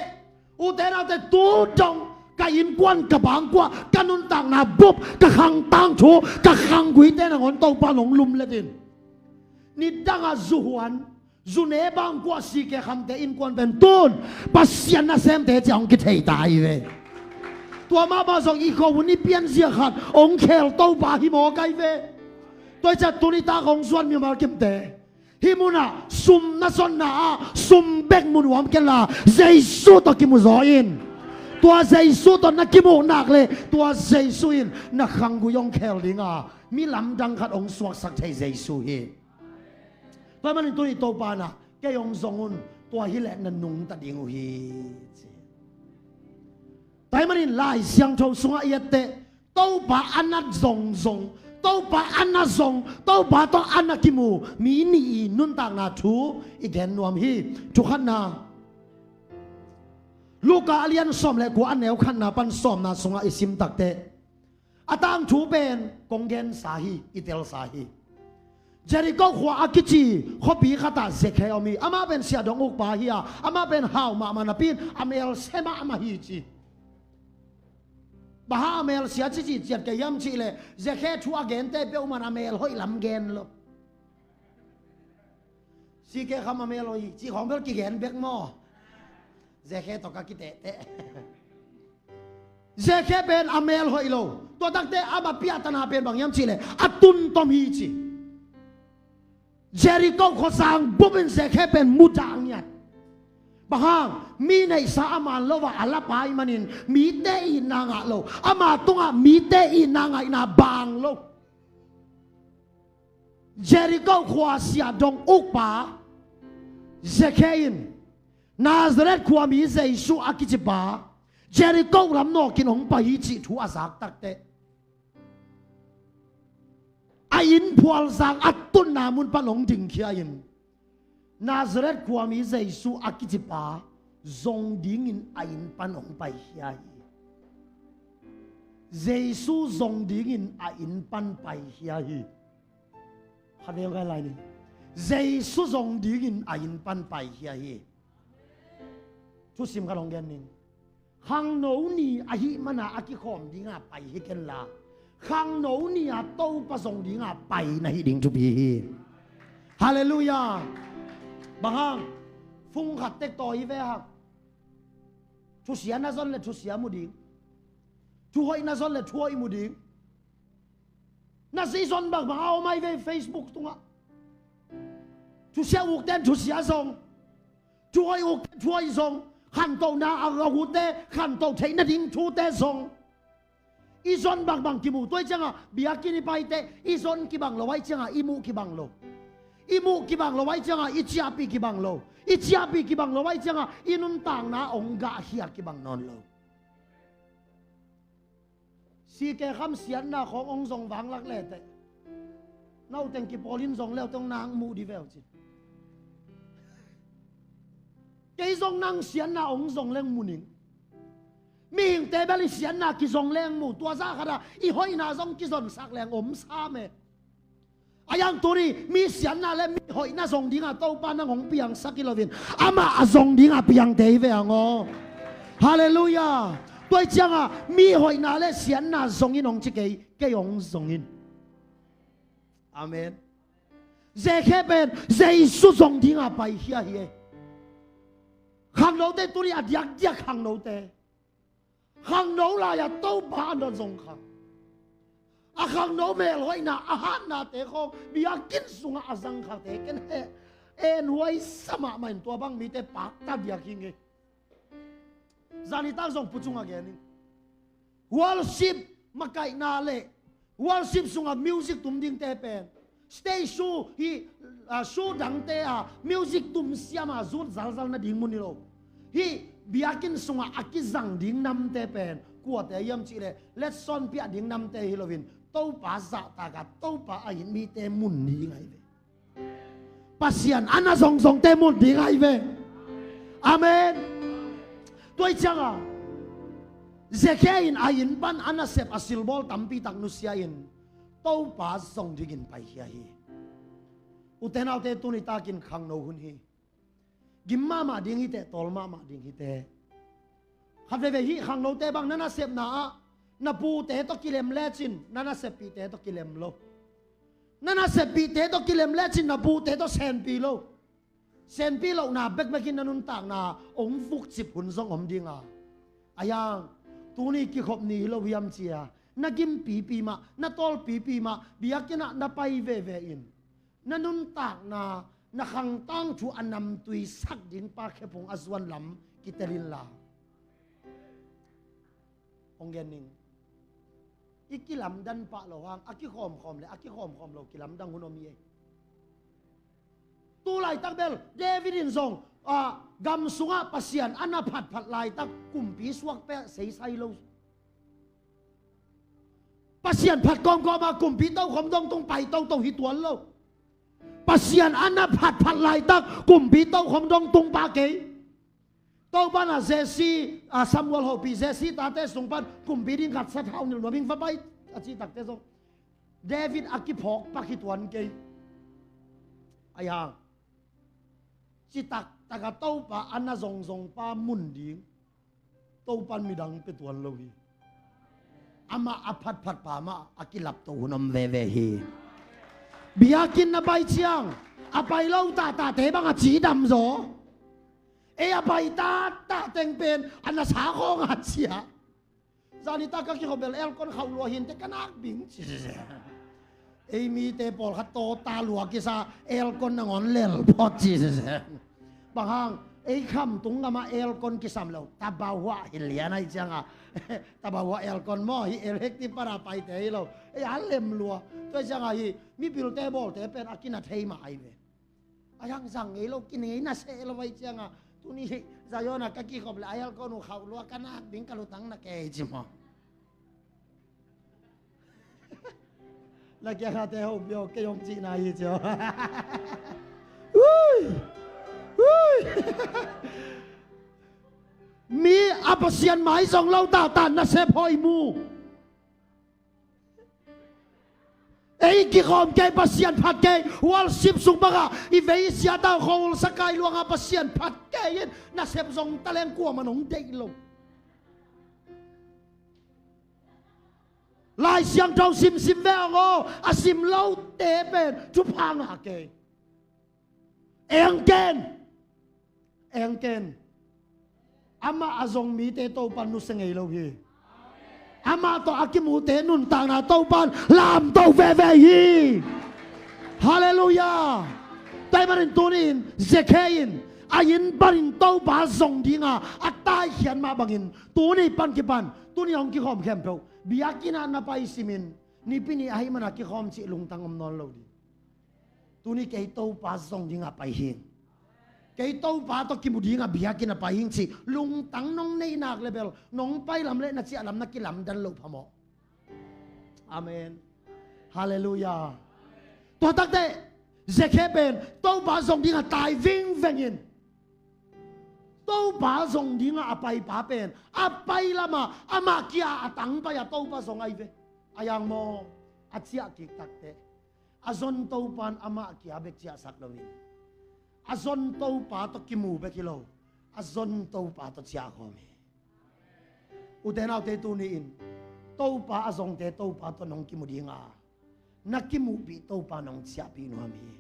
ute naute, tu dong ka innkuan, ka bangkuah, ka nuntakna bup, ka khang tangthu, ka khang guite nangawn Topa in hong lumlet in. Nidangah zuhuan, zune bangkuah C K Khamte innkuan pen tun Pasian nasemte ci-a hong kithei ta hi ve. Tua mahmah zong i khuahun i pianzia khat hong khel Topa hi mawk ahi ve. Tua hi ciah tuni tak hong zuan mimal kimte, hih munah sum na zonna ah sum bek mu nuam kenla, Jesu tawh kimu zaw in. Tua Jesu tawh na kimuh nak leh, tua Jesu in na khanggui hong khel ding a, mi lamdang khat hong suaksak thei Jesu hi. Tua ahih manin tuni Topa in ah, kei hong zong un, tua hi leh na nungta ding uh hi, ci. Tua ahih manin Lai Siangtho sungah i etteh, Topa a na zongzong, Topa a na zong, Topa tawh a na kimu mi nih i nuntakna thu i gen nuam hi. Thu khatna, Luka a lian sawm le kua, a neu khatna pan sawmna sungah i sim takteh, a tangthu pen kong gensa hi, i telsa hi. Jericho khua a kici khuapi khatah Zakhe om hi. Amah pen siahdong ukpa hi a, amah pen hau mahmah napi-in a mel sia mahmah hi ci. Bang hang a mel sia cici ciat ka hiam cih leh, Zakhe thu a gente peuhmah in a mel hoih lam gen lo. C K Kham a mel hoih hi cih khawng bel kigen bek maw. Zakhe tawh ka kitehteh. Zakhe pen a mel hoih lo. Tua takteh ama piahtana pen bang hiam cih leh, a tuntom hi ci. Jericho khuasang bup in Zakhe pen mudah ngiat. Bang hang, mi neihsa a man lo a, a lapa ahih manin mite itna ngah lo. Ama tungah mite itna ngaihna bang lo. Jericho khua siahdong ukpa Zakhe in Nazareth khuami Jesu a kicipa Jericho lam nawkin hong pai hi cih thu a zak takteh, a inn phualzang a tunna mun pan hong dingkhia in, Nazareth khuami Jesu a kicipa zong dingin a inn pan hong paikhia hi. Jesu zong dingin a inn pan paikhia hi. Khatvei hong kai lai ni. Jesu zong dingin a inn pan paikhia hi. Thusim khat hong gen ning. Khangno ni ahih mana a kikhawm dinga pai hi kenla, khangno ni-a Topa zong dinga pai na hih ding thupi hi. Halleluiah. Bang hang? Fung khat tek tawi hi ve hang. Thusia na zon le thusia mu ding. Thuhoih na zon le thuhoih mu ding. Na zi zon bangbang a om ai ve Facebook tungah. Thusia ukten thusia zong, thuhoih ukten thuhoih zong, khantohna a hute khantoh theih nading thute zong i zon bangbang kimu. Tua i ciangah biakinn i paite i zon kibang lo, ai ciangah i muh kibang lo. I muh kibang lo, ai ciangah i ciahpih kibang lo. I ciahpih kibang lo, ai ciangah i nuntakna hong gahkhia kibang nawn lo. Sike kham siatna khawng hong zong vanglak leteh, nauteng kipawlin zong leuteng nang muh di veu cin. Kei zong nang siatna hong zong leng muning. Mihingte bel i siatna kizong leng mu, tua zah khatah i hoihna zong kizonsak leng om sam e. A yang tuni mi siatna le mi hoihna zong dinga Topa nang hong piangsak hi loin, amah a zong dinga piangte hi ve hang aw. Halleluiah. Tua i ciangah mi hoihna le siatna zongin hong ci kei, kei hong zongin. Amen. Zekhe pen Jesu zong dinga paikhia hi e. Khangnote tuni a diakdiak khangnote. Khangno lai-a Topa a na zong kha, a khangno melhoihna a hatnate khawng biakinn sungah a zang khate ken he en huai sa mahmah in, tua bang mite pakta diak hi ngei. Zanitak zong pucung a gen in, worship makaihna le worship sungah music tum dingte pen stage show hi, ah, show dangte a music tum siama zut zalzal nading mun hi lo. Hih biakinn sungah a kizang ding namte pen kuate hiam cihleh, letson piah ding namte hi loin, Topa zahtakah Topa a it mite mun ding ahi ve. Pasian a na zongzongte mun ding ahi ve. Amen. Tua i ciangah Zekhe in a inn pan a nasep a silbawl tampi tak nusia in Topa zong dingin paikhia hi. Ute naute, tuni takin khangno hun hi. Gim mahmah ding hi teh, tawl mahmah ding hi teh. Khat veve hih khangnote bang na nasepna ah na pute tawh kilem lecin na naseppihte tawh kilem lo. Na naseppihte tawh kilem lecin na pute tawh senpih lo. Senpih lohna bekbek in na nuntakna hong vukcip hun zong om dinga, a yang tuni kikhop ni hi lo hiam cia, na gimpipi mah, na tawlpipi mah, biakinn ah na pai veve in na nuntakna, na khangtang thu a namtui sak ding pa khephung a zuan lam kitel inla. Hong gen ning. I kilamdan pah lo hang a kikhawmkhawm le a kikhawmkhawm lo kilamdang hun om hi ei. Tu laitak bel David in zong, ah, gam sungah Pasian a na phatphat laitak kumpi suak peh seisai lo. Pasian phat kawmkawm a kumpi tokhom dong tung pai toto hi tuan lo. Pasian a na phatphat laitak kumpi tokhom dong tung pa kei. Topa na Jesse, ah, Samuel hopih Jesse tate sung pan kumpi ding khat sa thau nilh nuam ing va pai a cih takte zong David a kiphawk pak hi tuan kei. Ai hang citak taka Topa a na zongzong pa mun ding Topan midang pia tuan lo hi. Amah a phatphat pa mah a kilapto hun om veve hi. Biakinn na pai ciang a pai lo tahtahte bang a cidam zaw. Ei a pai tahtah teng pen a na sa khawng a cia. Zanitak ka kikhop bel aircon khauh lua hinte ka nak bing ci. Ei mite pawlkhat tawta lua kisa aircon nangawn lel phot ci. Bang hang, ei khamtung gamah aircon kisam lo, tabahuah hi lian ahi cianga. Tabahuah aircon maw, hi electric para paite hi lo. Ei a lem lua. Tua cianga hi mipilte bawlte pen a kina thei mah ahi ve. A yang zang ngei lo, kinei na seh lo vai cianga. Tuni Zion a ka kikhop le a aircon uh khauh lua ka nak ding ka lutang na kei ci maw. Na kia khate ho pio kei hong cihna hi cio. Ui! Ui! Mi a Pasian mai zong lo tahtah nasep hoih mu. Ei kikhawm kei Pasian phat kei, worship sung bangah i vei siatau khawul sakai luangah Pasian phat kei in nasep zong taleng kuaman hong deih lo. Lai Siangtho simsim ve hong aw, a sim lote pen thupha ngah kei. Eng ken. Eng ken. Amah a zong mite Topan nusia ngei lo hi. Amah tawh a kimute nuntakna Topan lamto veve hi. Halleluiah. Tua ahih manin tuni-in Zekhe in a inn panin Topa zong dinga a taikhiat mah bangin tuni pan kipan, tuni hong kikhawm khempeuh biakinn ah na pai simin, Nipi ni ahih mana kikhawm cih lungtang om nawn lo ding. Tuni kei Topa zong dinga pai hing. Kei Topa tawh kimu dinga biakinn ah pai hing cih lungtang nong neih nak le bel nong pai lam le na ciah lam na kilamdan loh phamawh. Amen. Halleluiah. Tua takteh Zekhe pen Topa zong dinga tai vingveng in. Topa zong dinga a paipa pen a pai lama amah kia a tang pai a Topa zong ahi ve. A yang maw, a ciah kik takteh a zon Topan amah kia bek ciahsak loin a zon Topa tawh kimu bek hi lo, a zon Topa tawh ciahkhawm hi. Ute naute, tuni-in Topa a zongte Topa tawh nong kimu dinga na kimuhpih Topa nong ciahpih nuam hi.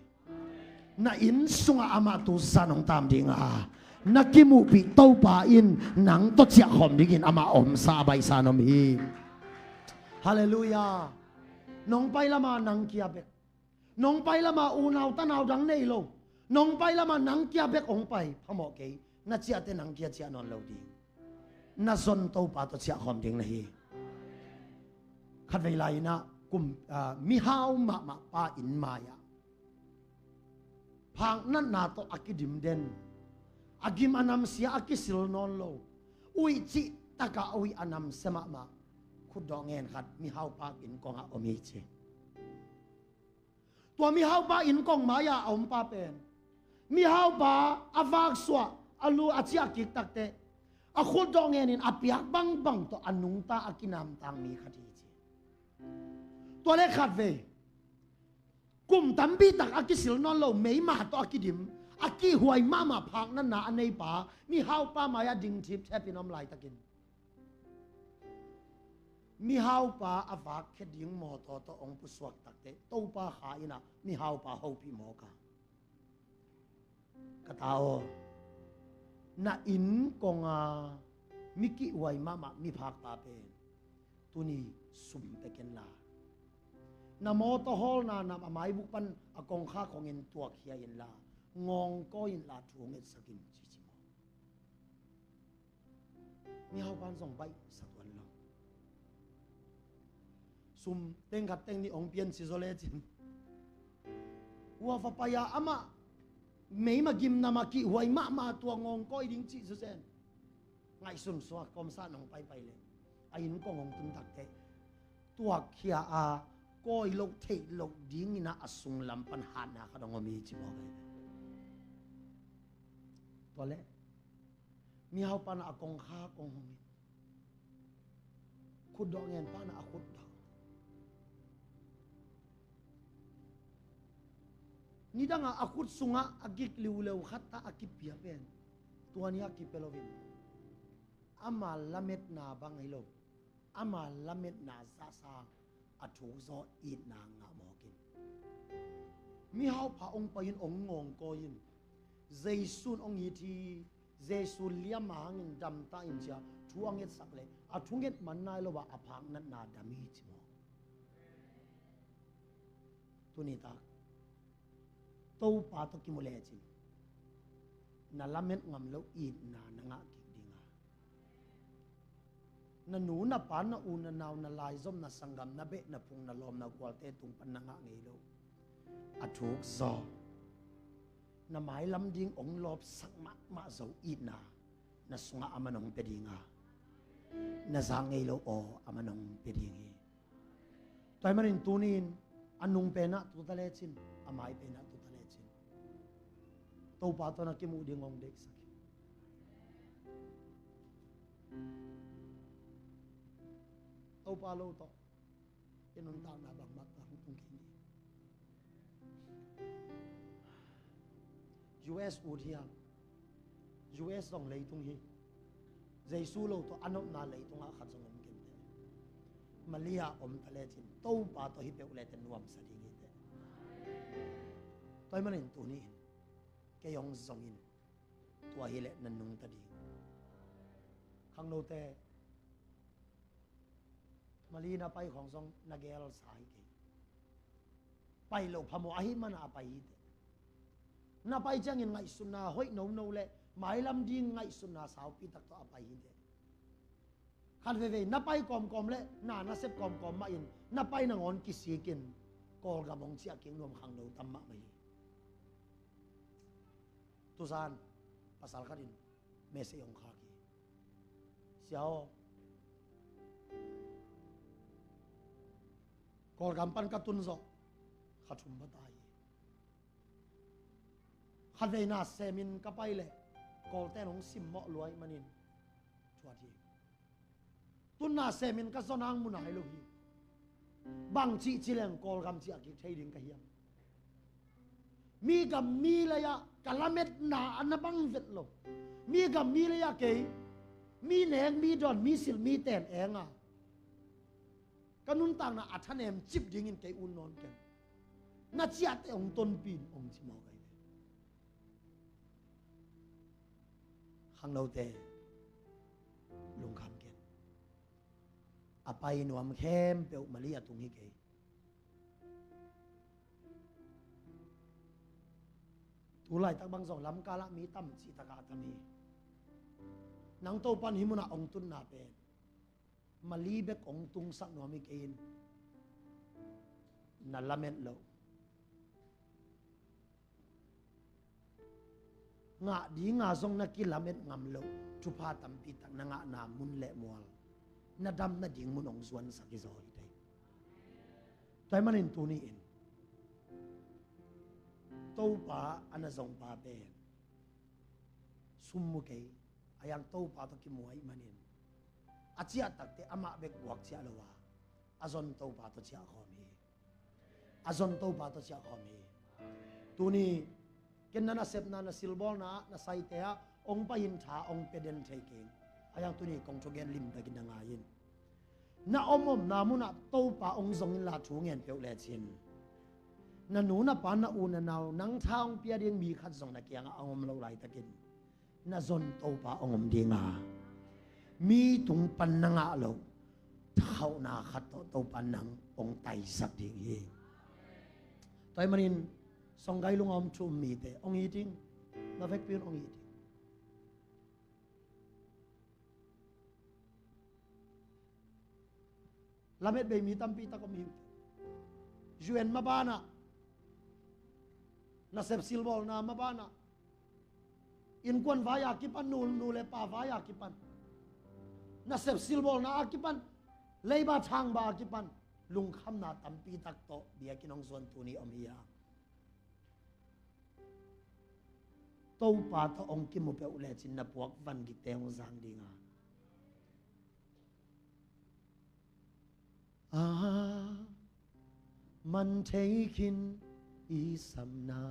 Na inn sungah amah tusa nong tam dinga na kimuhpih Topa in nang tawh ciahkhawm dingin amah omsa a baihsa nuam hi. Halleluiah. Nong pai lama nang kia bek. Nong pai lama unau tanau dang nei lo. Nong pai lama nang kia bek hong pai phamawh kei. Na ciahte nang kia ciah nawn lo ding. Na zon Topa tawh ciahkhawm ding na hi. Khatvei lai-in ah kum, ah, mihau mahmah pa inn mai-ah phaknatna tawh a kidim den, a gim a namsia a kisil nawn lo, uih cih takah uih a namsia mahmah khutdawh ngen khat mihaupa inn kongah om hi ci. Tua mihaupa inn kong mai-a a ompa pen mihaupa a vaksuah a lu a ciah kik takteh a khutdawh ngenin a piak bangbang tawh a nungta a kinamtang mi khat hi ci. Tua le khatvei kum tampi tak a kisil nawn lo meima tawh a kidim, a kihhuai mahmah phaknatna a neipa mihaupa mai-ah ding thipthep in om laitakin mihaupa a vakkhia ding mawtaw tawh hong pusuak takteh Topa Kha in ah mihaupa hopih mawk a, ka ta aw, na inn konga mi kihhuai mahmah miphakpa pen tuni sum pia ken la, na mawtaw hawlna nam a maibuk pan a kongkhak hongin tuakkhia inla, ngawngkawi inla thu ngetsak in ci ci maw. Mihaupan zong baihsa tuan lo. Sum teng khat teng nih hong pian ci zaw lecin, hua va pai-a amah meima gimnam a kihhuai mahmah tua ngawngkawi ding cih susen ngaihsun suak kawmsa nong paipai leh a inn kong hong tun takteh tuakkhia a kawi loh theih loh dingin ah a sunglam pan hatna khat hong om hi ci mawk ahi ve. Tua leh mihaupan ah a kongkhak hong hongin khutdawh ngen pan ah a khutdawh. Nidangah a khut sungah a gik liuleu khat ah a kipia pen tua ni a kipia loin ama lametna bang hi lo, ama lametna zahsa a thukzaw itna ngah mawkin mihaupa hong pai-in hong ngawngkawi in Jesu in hong it hi, Jesu liamma hangin damta in ci-a thu a ngetsak leh a thunget man nai lo-a a phaknatna dam hi ci maw. Tuni tak Topa tawh kimu lecin na lamet ngam loh itna na ngah kik dinga, na nu na pa, na u na nau, na laizom, na sanggam, na beh na phung, na lawm na gualte tung pan na ngah ngei loh a thukzaw, na mailam ding hong lawpsak mahmah zo itna na sungah a man hong pia dinga, na zak ngei loh aw a man hong pia ding hi. Tua ahih manin tuni-in a nung penah tuta lecin, a mai penah tuta lecin Topa tawh na kimuh ding hong deihsak hi. Topa lo tawh i nuntakna bangmah tawh hong tung khin hi. U S ut hiam? U S zong leitung hi. Jesu lo tawh a nopna leitungah khat zong om kei. Mali-a om ta lecin Topa tawh hi peuh le teh nuamsa ding hi teh. Tua ahih manin tuni-in kei hong zongin tua hileh na nungta ding. Khangnote, Mali na pai khawng zong na gelsa hi kei. Pai lo phamawh ahih manin a pai hi teh. Na pai ciangin ngaihsutna hoih nono le mailam ding ngaihsutna saupi tak tawh a pai hi teh. Khat veivei na pai kawmkawm le na nasep kawmkawm mahin na pai nangawn kisikin Kawlgam hong ciah kik nuam khangno tam mahmah hi. Tuzan pasal khatin message hong khak hi. Sia aw, Kawlgam pan ka tun zawh kha thum va ta hi. Khatvei na semin ka pai leh Kawlte'n hong simmawh lua ahih manin thuat hi. Tun na semin ka zawn hang mu nai lo hi. Bang cih ci leng Kawlgam ciah kik thei ding ka hiam? Mi gam mi lei-ah ka lametna a na bang vet lo. Mi gam mi lei-ah kei mi nek mi dawn mi silh mi ten enga ka nuntakna a thanem cip dingin kei ut nawn ken. Na ciah teh hong tonpih in hong ci mawk ahi ve. Khangnote, lungkham ken. A pai nuam khempeuh Mali a tung hi kei. Tu laitak bang zong lamkalah mi tam cih takah a tam hi. Nang Topa'n hih munah hong tunna pen Mali bek hong tungsak nuam hi kei in, na lamet loh, ngah dinga zong na kilamet ngam loh thupha tampi tak na ngahna mun le mual, na damna ding mun hong zuansak hi zaw hi teh. Tua ahih manin tuni-in Topa a na zongpa pen sum mu kei, a yang Topa tawh kimu ahih manin a ciah takteh amah bek guak ciah lo a, a zon Topa tawh ciah khawm hi. A zon Topa tawh ciah khawm hi. Tuni ken na nasepna, na silbawlna ah, na saite ah hong pai in tha hong pia den thei keng. A yang tuni kong thugen limtakin na ngai in. Na om omna munah Topa hong zong inla thu ngen peuh lecin na nu na pa, na u na nau, nang tha hong pia ding mi khat zong na kiangah a om loh laitakin na zon Topa hong om ding a, mi tung pan na ngah loh thakhauhna khat tawh Topa nang hong taisak ding hi. Tua ahih manin Songgailung a om thu um mite hong it ing, na vekpi un hong it ing. Lamet bei mi tampi tak om hi uh teh. U N mabanah, nasep silbawlna mabanah, innkuan vai a kipan, nu, nu le pa vai a kipan, nasep silbawlna a kipan, leiba thangba a kipan lungkhamna tampi tak tawh biakinn hong zuan tuni om hi a, Topa tawh hong kimu peuh lecin na puak van gikte hong zang ding a, a man thei khin i samna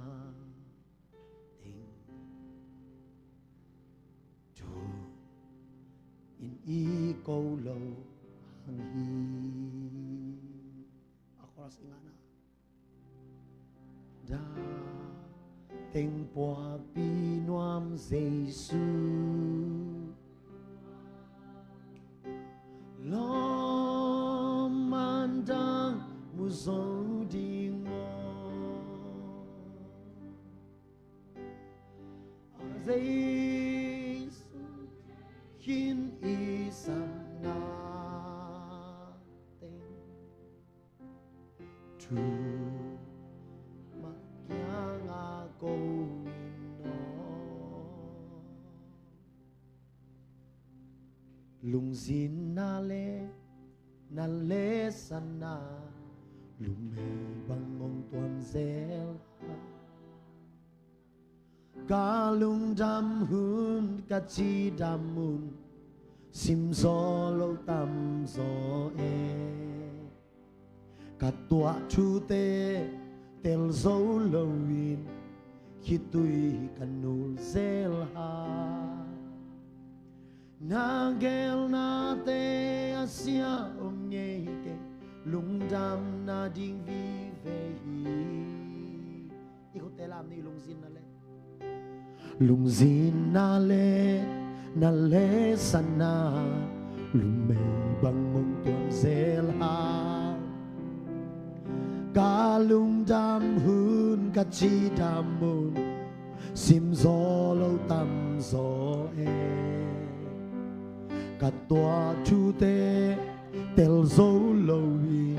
teng thu in i ko lo hang hi. A chorus i ngahna da teng puakpi nuam Jesu, lawm man dang mu zo ding maw? A Jesu khin i samna teng thu mah kiangah ko in aw. Lungzinna le na lesanna lumei bang hong tuam zel a, ka lungdam hun, ka cidam hun sim zaw lo tamzaw e. Ka tuah thute tel zo loin khitui ka nul zel a, Na gelnate a sia om ngei kei, lungdam nading vive hi. I khutte lam ni, lungzinna le, lungzinna le na lesana, lumei bang hong tuam zel hang. Ka lungdam hun, ka cidam hun, simzaw lo tamzaw e. Ka tuah thute telzo lo-in,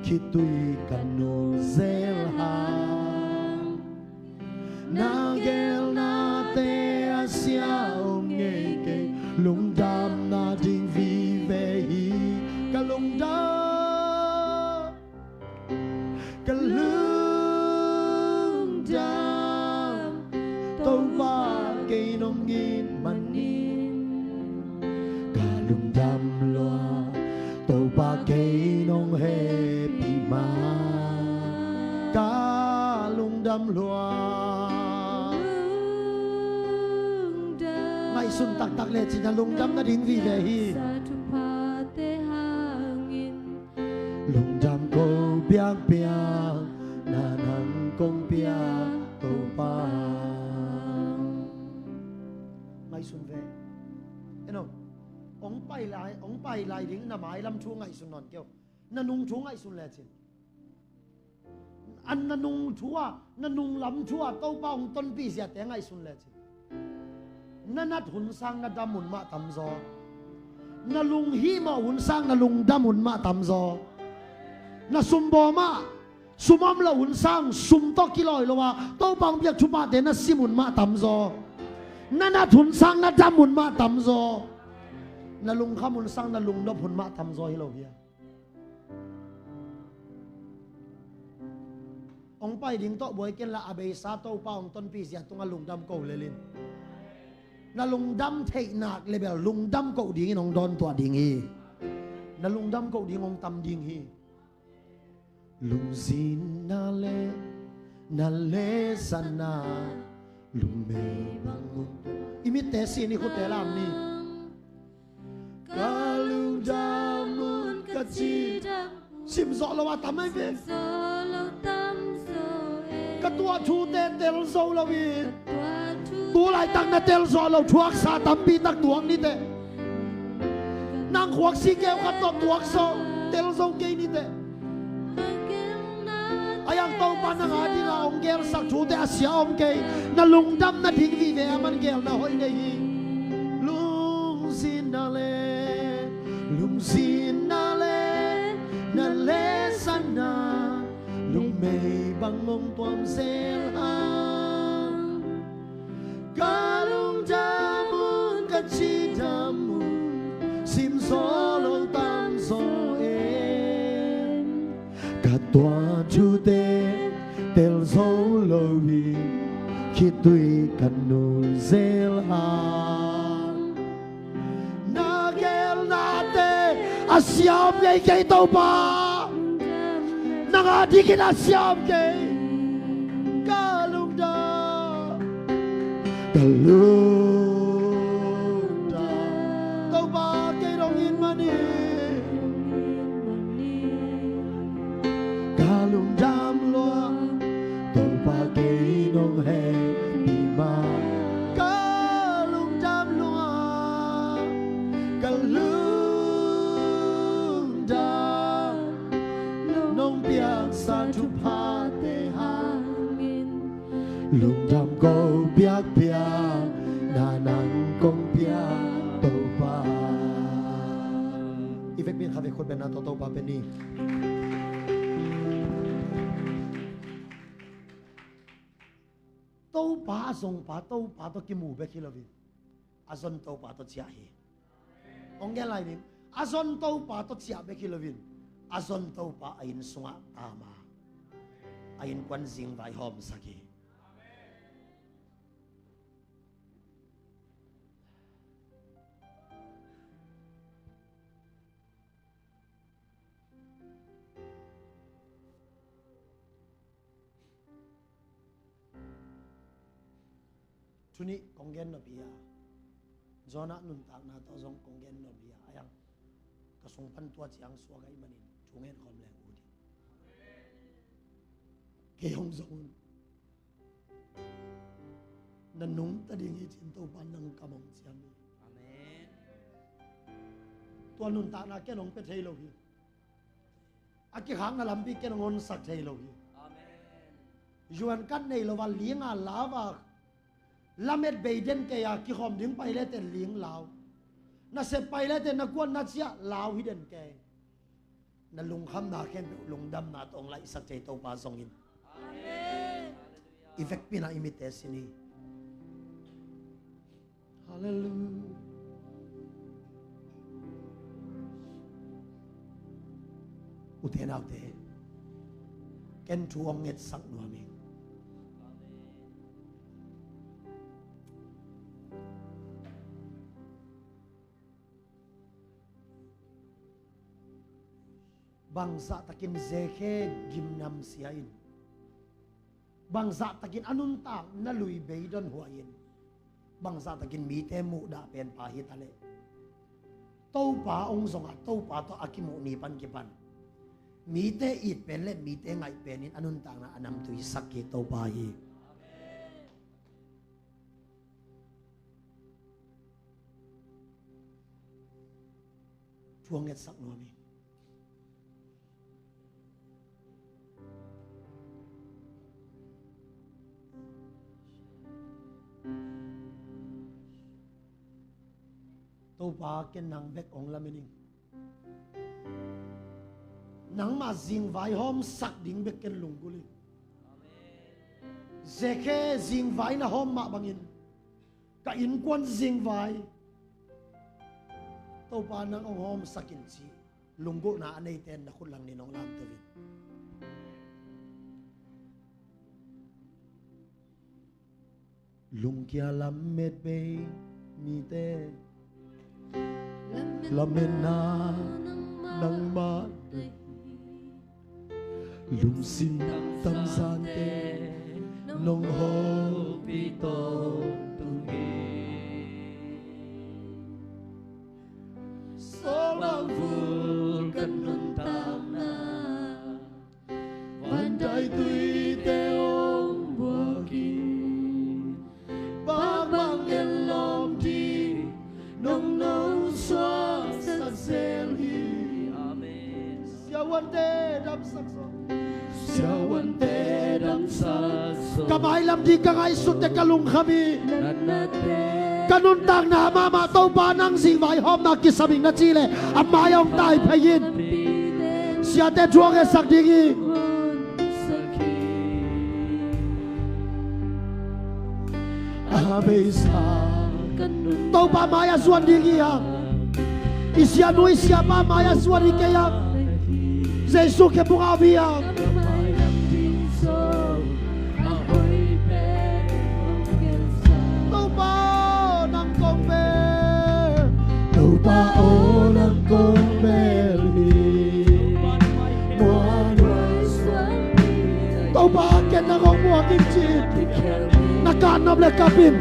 khitui ka nul zel hang. Na gelnate a sia om ngei kei, lungdam nading vive hi. Ka lungdam, ka lungdam, Topa kei nong it manin. Ka lungdam lua, Topa kei nong hehpih ma. Ka lungdam lua. Ngaihsun taktak lecin na lungdam nading vive hi. Lungdam ko biakpiak, na nang kong piak Topa. Ngaihsun ve. Eno, ong pai lai, ong pai lai ding na mailam thu ngaihsun nawn kei o. Na nung thu ngaihsun lecin. An na nung thu a, na nunglam thu a Topa hong tonpih ziate ngaihsun lecin. Na nat hun sang na dam hun mah tamzaw. Na lunghimawh hun sang na lungdam hun mah tamzaw. Na sumbaw mah, sum om lo hun sang sum tawh kilawi lo a Topa hong piak thuphate na sim hun mah tamzaw. Na nat hun sang na dam hun mah tamzaw. Na lungkham hun sang na lungnop hun mah tamzaw hi lo hia? Ong pai ding tawh buai kenla, a beisa Topa ong tonpih zia tungah lungdam ko lel in. Na lungdam theih nak le bel lungdam ko dingin ong dawntuah ding hi. Na lungdam ko ding ong tam ding hi. Lungzinna le na lesana, lumei bang ong tuam. I mitte sin, i khutte lam ni. Ka lungdam un, ka cidam un. Simzawh lo a tam ahi ve. Ka tuah thute telzo lo in. Tu laitak na telzo lo thuaksa tampi tak tuak ni teh. Nang khuak si keu khat tawh tuak zo, telzo kei ni teh. A yang Topa nang a dinga ong gelsak thute a sia om kei. Na lungdam nading vive a man gelna hoih nei hi. Lungzinna le, lungzinna le na lesana, lumei bang ong tuam zel hang. Ka lungdam un, ka cidam un, simzaw lo tamzaw in. Ka tuah thute telzo lo in, khitui ka nul zel hang. Na gelnate a sia om ngei kei Topa. Nang a dingin a sia om kei. Ka lungdam, ka lungdam, Topa kei nong it manin. Ka lungdam lua, Topa kei nong hehpih ma. Ka lungdam lua, ka lungdam, nong piaksa thuphate hangin. Lungdam ko biakpiak, na nang kong piak Topa. I vekpi in kha vek khut bengna tawh Topa pe ni. Topa a zongpa Topa tawh kimu bek hi lo in, a zon Topa tawh ciah hi. Ong gen lai ning, a zon Topa tawh ciah bek hi lo in, a zon Topa a inn sungah tam a, a innkuan zing vaihawmsak hi. Thu nih kong gen nop hi a, Jonah nuntakna tawh zong kong gen nuam hi a, a yang ka sung pan tua ciang suak ahih manin thu ngen khawm leng ut hi. Kei hong zong un. Na nungta ding hi ci-in Topa nang kam hong ciam hi. Amen. Tua nuntakna ken hong pia thei lo hi. A kikhakna lampi ken hong honsak thei lo hi. Amen. Zuan kat nei lo a, ling a, lau a, lamet bei den kei a, kikhawm ding pai lete ling lau. Na sep pai lete na kuan na ciah lau hi den kei. Na lungkhamna khempeuh lungdamna tawh hong laihsak thei Topa zong in. Amen. I vekpi-in ah i mitte sin hi. Halleluiah. U te nau te, ken thu hong ngetsak nuam ing. Bangzah takin Zakhe gimnam sia in, bangzah takin a nuntakna lui beidon huai in, bangzah takin mite muhdah penpa hi ta leh, Topa hong zong a, Topa tawh a kimuh ni pan kipan mite it pen le mite ngaih pen in a nuntakna a namtuisak hi Topa hi. Thu hong ngetsak nuam hi. Topa, ken nang bek hong lamen ing. Nangmah zingvai hawmsak ding bek ken lunggulh ing. Zakhe zingvai na hawm mah bangin ka innkuan zingvai Topa nang hong hawmsak in ci lunggulhna a neite in na khut langin hong lamto in. Lungkia lamet bei mite lametna nangmah deih hi. Lungsim tamzante nong hopih tawntung hi. Sawlbang vul ka nuntakna, vandaituite hong buak hi. Bangbang en lawm ding nong nong suaksak zel hi. Amen. Siavuante damsak sawm. Siavuante damsak sawm. Ka mailam ding ka ngaihsutte ka lungkham hi. Ka nuntakna mahmah Topa nang zingvai hawmna kisam ing na cih leh a mai hong tai phei in. Siate thu hong ngetsak ding hi. A beisa Topa mai-ah zuan ding hi hang. I sianu i siapa mai-ah zuan hi kei hang. Jesu khempeuh ah om hi hang. Topa aw, nang kong bel. Topa aw, nang kong bel hi. Topa, ken nang hong muak ing ci-in na kah nop le kap in.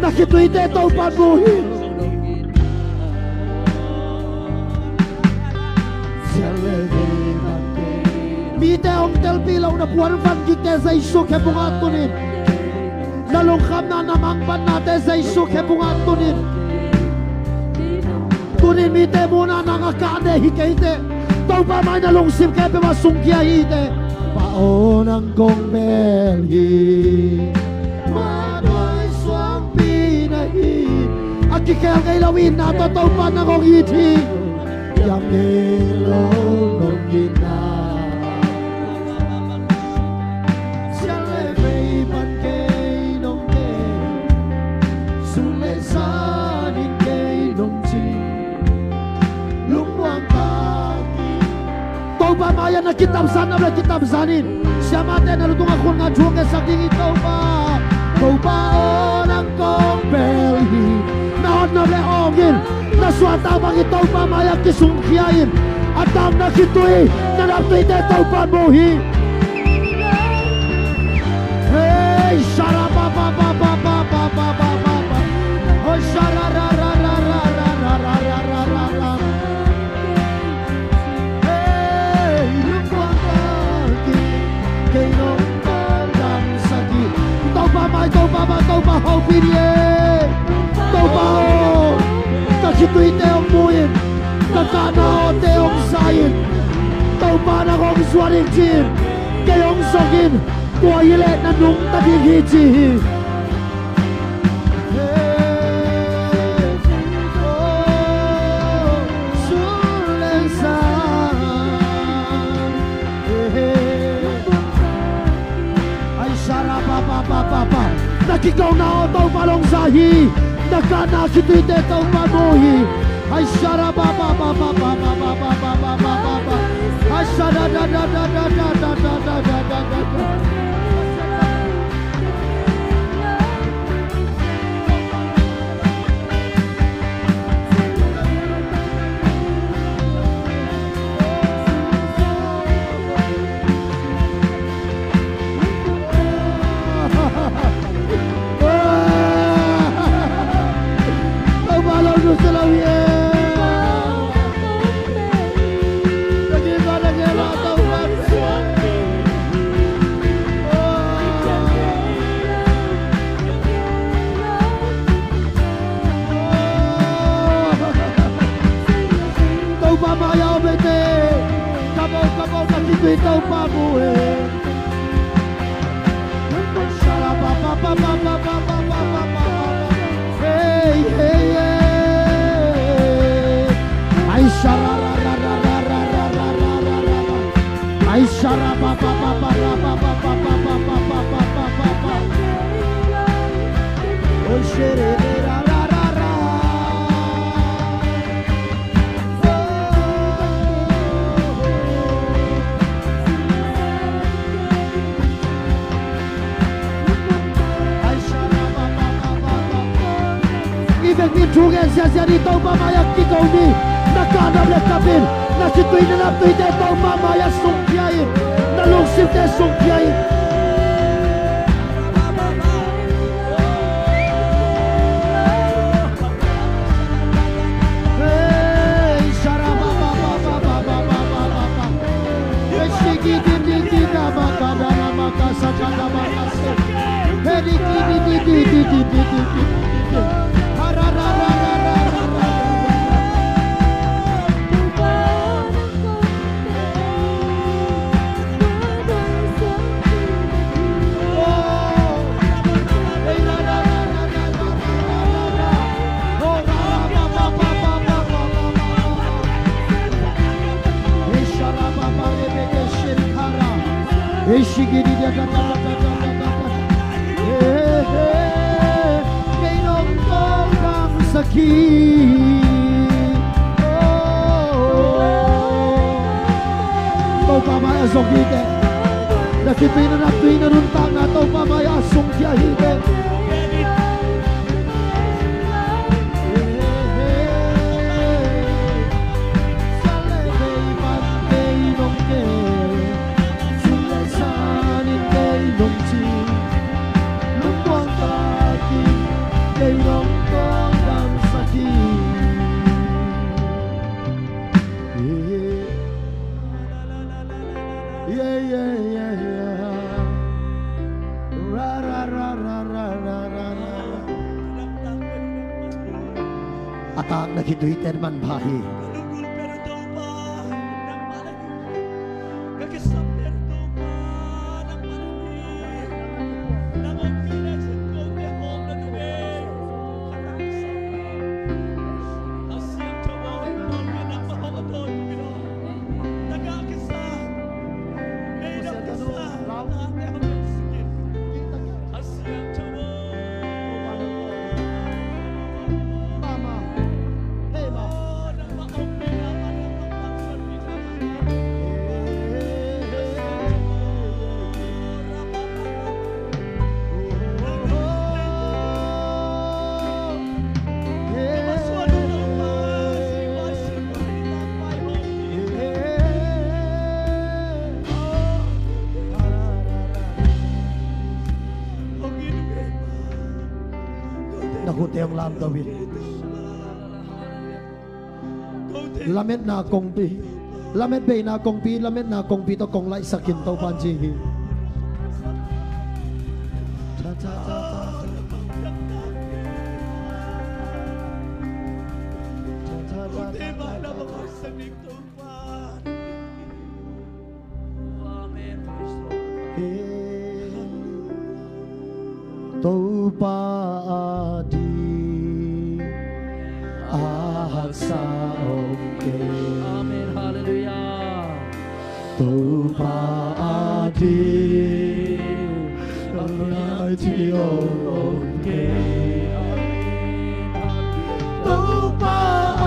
Na khituite Topa mu hi. Mite hong telpih loh na puan vangikte Jesu khempeuh ah tun in. Na lungkhamna, na mangpatnate Jesu khempeuh ah tun in. Tun in mite muhna nang a kah ne hi kei teh, Topa mai na lungsim khempeuh ah sungkhia hi teh. Pa aw, nang kong bel hi. Manuai suangpi na hi. A kikhel ngei lo itna tawh Topa nang hong it hi. Kiam ngei lo nong itna. Sial le vei pan kei nong kei. Sun le zan in kei nong ci. Lungmuang kak in. Topa mai-ah na kitamzan nop le kitamzan in. Siamahte na lutungah khut nga thu hong ngetsak ding hi Topa. Topa aw, nang kong bel hi. Na hot nop le awng in. Na suahtak bangin Topa mai-ah kisungkhia in. A dam na khitui, na naptuite Topa mu hi. Hey, sharabababababababababa. Oh, sharararara. Topa hopih ni e. Topa aw, ka khituite hong mu in, ka kahna awte hong za in. Topa nang hong zuan ding ci-in kei hong zong in. Tua hi leh na nungta ding hi ci hi. Ai sara pa pa pa pa pa. Na kikona aw Topa hong za hi. Na kahna khituite Topa mu hi. Ai sara pa pa pa pa pa. Ai sara da da da da. Topa mai-ah om ei te. Kap o, kap o, ka khitui Topa mu e. Hey, hey, hey. Ai sara ra ra ra. Ai sara pa pa pa pa ra pa pa pa pa. Oi shere ra ra ra ra. I vekpi thu gen siasia ni. Topa mai-ah kiko ni. Na kahna le kap in. Na khitui na naptuite Topa mai-ah sungkhia in. Na lungsimte sungkhia in. Topa mai-ah zong hi teh. Na khitui na naptui na nuntakna Topa mai-ah sungkhia hi teh. A tak na khituite manpha hi. Na khut teng lamto in. Lametna kongpi, lamet beina kongpi, lametna kongpi tawh kong laihsak in Topa'n ci hi. Ute, mah na mah mah sa ning Topa. Amen. Praise the Lord. Topa ading a haksa om kei. Amen. Hallelujah. Topa ading a piang thei lo om kei. Topa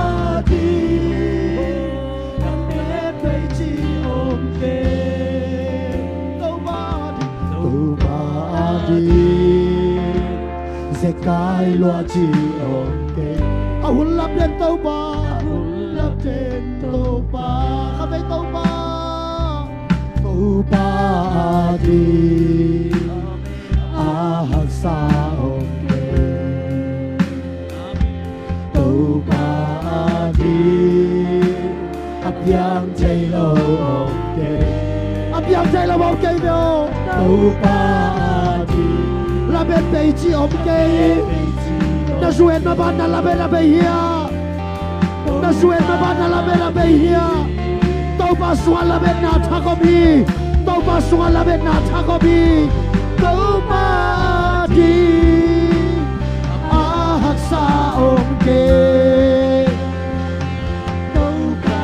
ading a met thei ci om kei. Topa ading, Topa ading zekai lua ci om kei. A hun lap den Topa, a hun lap den Topa. Kha vei Topa. Topa ading a haksa om kei. Topa ading a piang thei lo om kei. A piang thei lo om kei ve aw. Topa ading lamet bei ci om kei. Na zu en mah bang na lamet a bei hia? Na zu en mah bang na lamet a bei hia? Topa sungah lametna thak om hi. Topa sungah lametna thak om hi. Topa ading a haksa om kei. Topa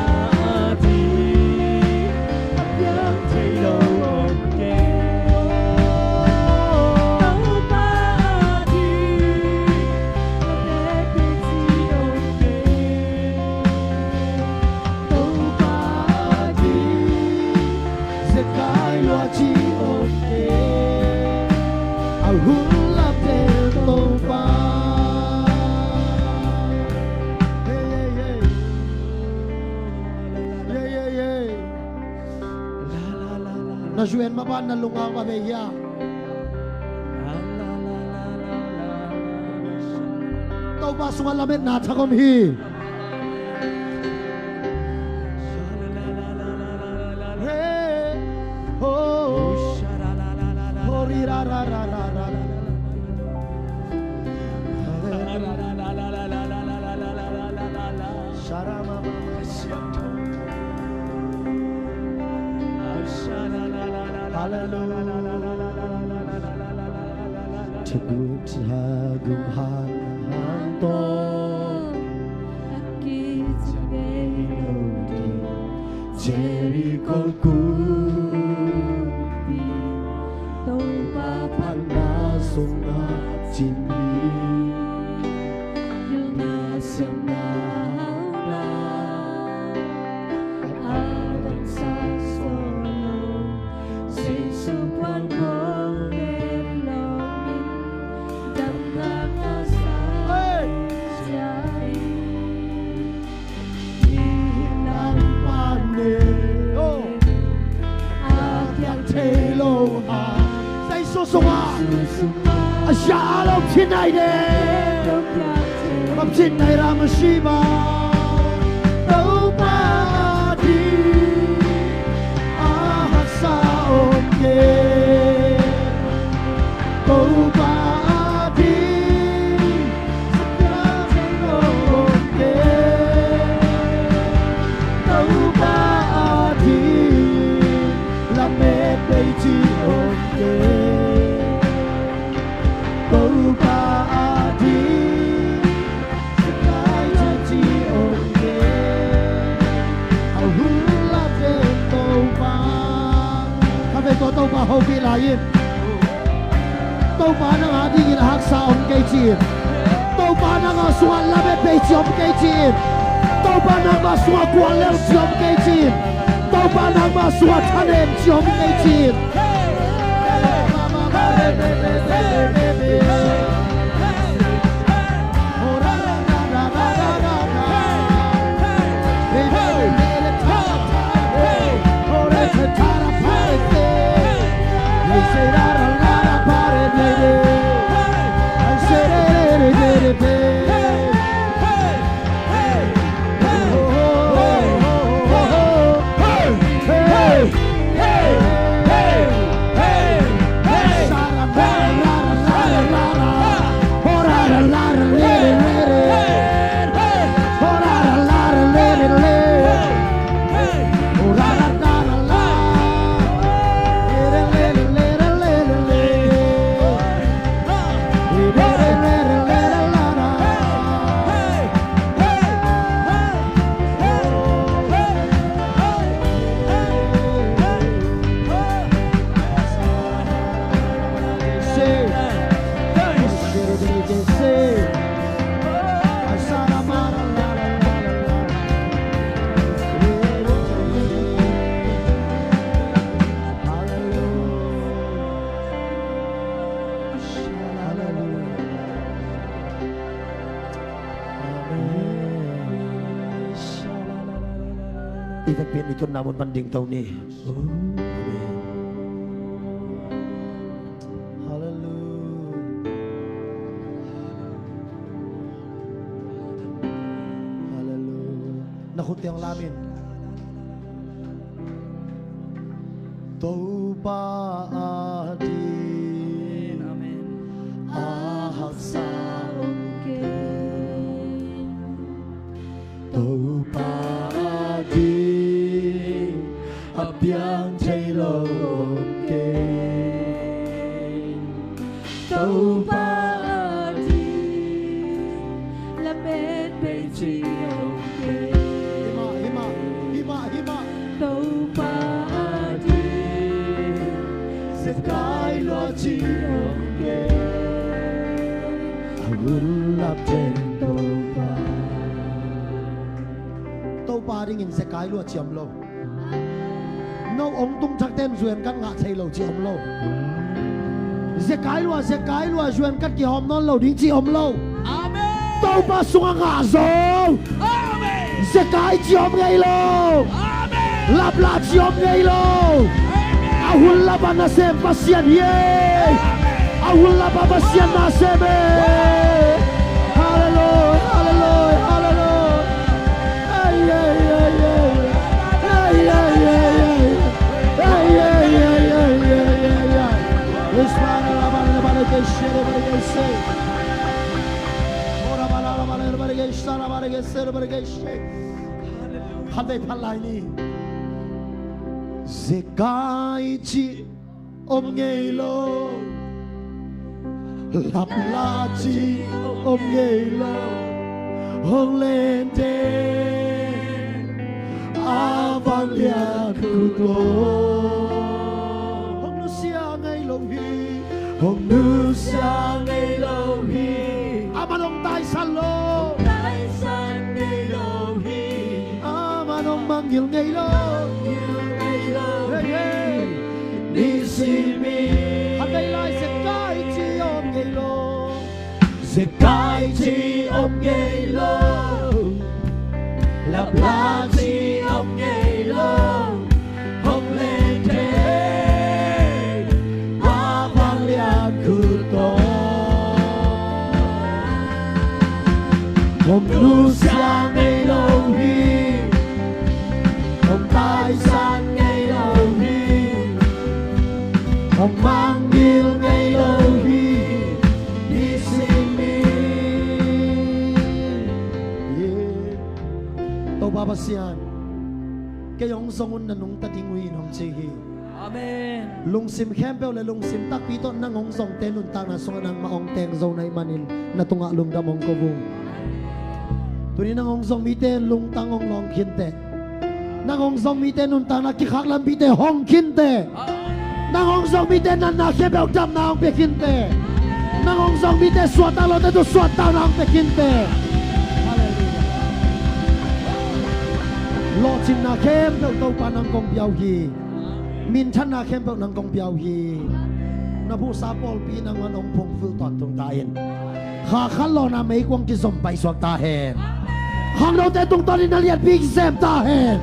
ading a piang thei lo om kei. Topa ading a piang thei lo om kei. Topa ading zekai lua ci om kei. A hun lap den Topa. Hey, hey, hey. Yeah, yeah, yeah. Na zu en mah bang na lungau a bei hia? Topa sungah lametna thak om hi. Hey, oh, oh, ri ra ra ra ra ra. Hallelujah. Thagum hang hang tawh a kicing ngei lo ding Jericho kumpi, Topa phatna sungah cin hi. Gilgal siamna hauhna a damsak sawm lo, Jesu puan kong en lawm in, damna ka sa ciat hi. Mihing nangmah nen a kiang thei lo a, Jesu sungah a sia a lo cin nai de. Baptist nai ra masi ba. Topa ading a haksa om kei. Topa ading a piang thei lo om kei. Topa ading lamet bei ci om kei. Topa ading zekai lua ci om kei. A hun lap den Topa. Kha vei, tua Topa hopih lai in. Topa nang adingin a haksa om kei ci in. Topa nangmah sungah lamet bei ci om kei ci in. Topa nangmah sungah guallel ci om kei ci in. Topa nangmah sungah thanem ci om kei ci in. Vekpi in i tunna mun pan dingto ni. Amen. Hallelujah. Hallelujah. Na khut teng lam in. Topa ading a haksa om kei. Topa ading a piang thei lo om kei. Topa ading lamet bei ci om kei. Himah, himah, himah, himah. Topa ading zekai lua ci om kei. A hun lap teng Topa. Topa dingin zekai lua ci om lo. No ong tung thak ten zuan kat ngah thei lo ci om lo. Zekai lua, zekai lua, zuan kat kihawm nawn lo ding ci om lo. Amen. Topa sungah ngah zo. Amen. Zekai ci om ngei lo. Amen. Lapla ci om ngei lo. Amen. A hun lap a nasem Pasian hi e. Amen. A hun lap a Pasian nasem e. Hallelujah, hallelujah, hallelujah. Ai, ai, ai, ai. Ai, ai, ai, ai. Ai, ai, ai, ai, ai, ai, ai. Espana la bana la bana ke shere bana ke se. Ora bana la bana bana ke sara bana ke se bana ke se. Khat vei phat lai ni. Zekai ci om ngei lo. Lapla ci om ngei lo. Hong lente a vanglian khut ko. Hong nusia ngei lo hi. Hong nusia ngei lo hi. Aman hong taisan lo. Taisan ngei lo hi. Aman hong mangngilh ngei lo. Mangngilh ngei lo hi. Hey, hey. Nisim in. Khat vei lai, zekai ci om ngei lo. Zekai ci om ngei lo. Lapla ci om ngei lo. Hong lente a vanglian khut ko. Hong nusia ngei lo hi. Hong taisan ngei lo hi. Hong mangngilh ngei lo hi. Nisim in. Topa Pasian, kei hong zong un, na nungta ding uh hi in, hong ci hi. Amen. Lungsim khempeuh le lungsim takpi tawh nang hong zongte nuntakna sungah nangmah hong teng zo na hih manin na tungah lungdam hong ko uh. Tuni nang hong zong mite lungtang hong lawng khinteh. Nang hong zong mite nuntakna kikhak lampite hong khinteh. Amen. Nang hong zong mite natna khempeuh damna hong pia khinteh. Nang hong zong mite suahtak lote tawh suahtakna hong pia khinteh. Hallelujah. Lawhcinna khempeuh Topa nang kong pia uh hi. Minthanna khempeuh nang kong pia uh hi. Na phuhsa pawlpi nangman hong phungphulh tawntung ta in. Kha khat lawhna meikuang kizom paisuak ta hen. Khangnote tungtawnin na lianpi kisem ta hen.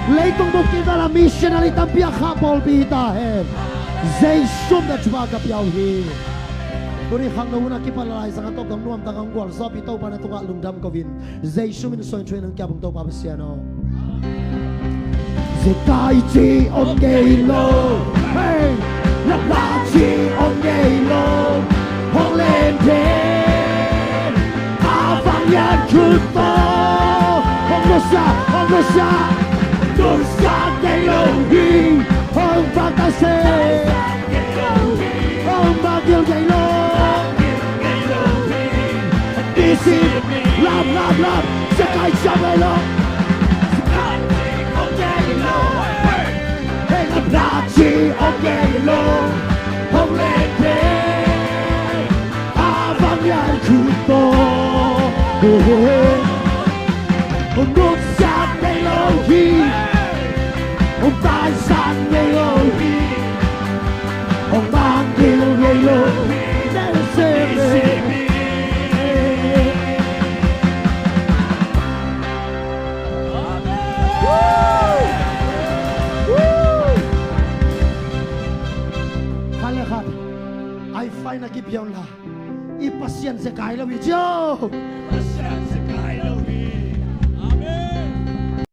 Leitung bup kim vala missionary tampi a khah pawlpi hi ta hen. Jesu min a thupha ka pia uh hi. Tuni khangno hun a kipan Laizang a tawp dong nuamtak hong gualzawhpih Topa na tungah lungdam ko in. Jesu min suang thuin hong ki-ap ung Topa Pasian aw. Zekai ci om ngei lo. Hey! Lapla ci om ngei lo. Hong lente a vanglian khut ko. Hong nusia, hong nusia. Nusia ngei lo hi. Hong vang ta se. Hong mangngilh ngei lo. Nisim in. Lam, lam, lam. Zekai ci om ngei lo. Hey, lapla ci om ngei lo. Hong lente a vanglian khut ko. Hong nusia ngei lo hi. Hong taisan ngei lo hi. Hong mangngilh ngei lo hi. Amen. Na kipia un la, i Pasian zekai lo hi cio.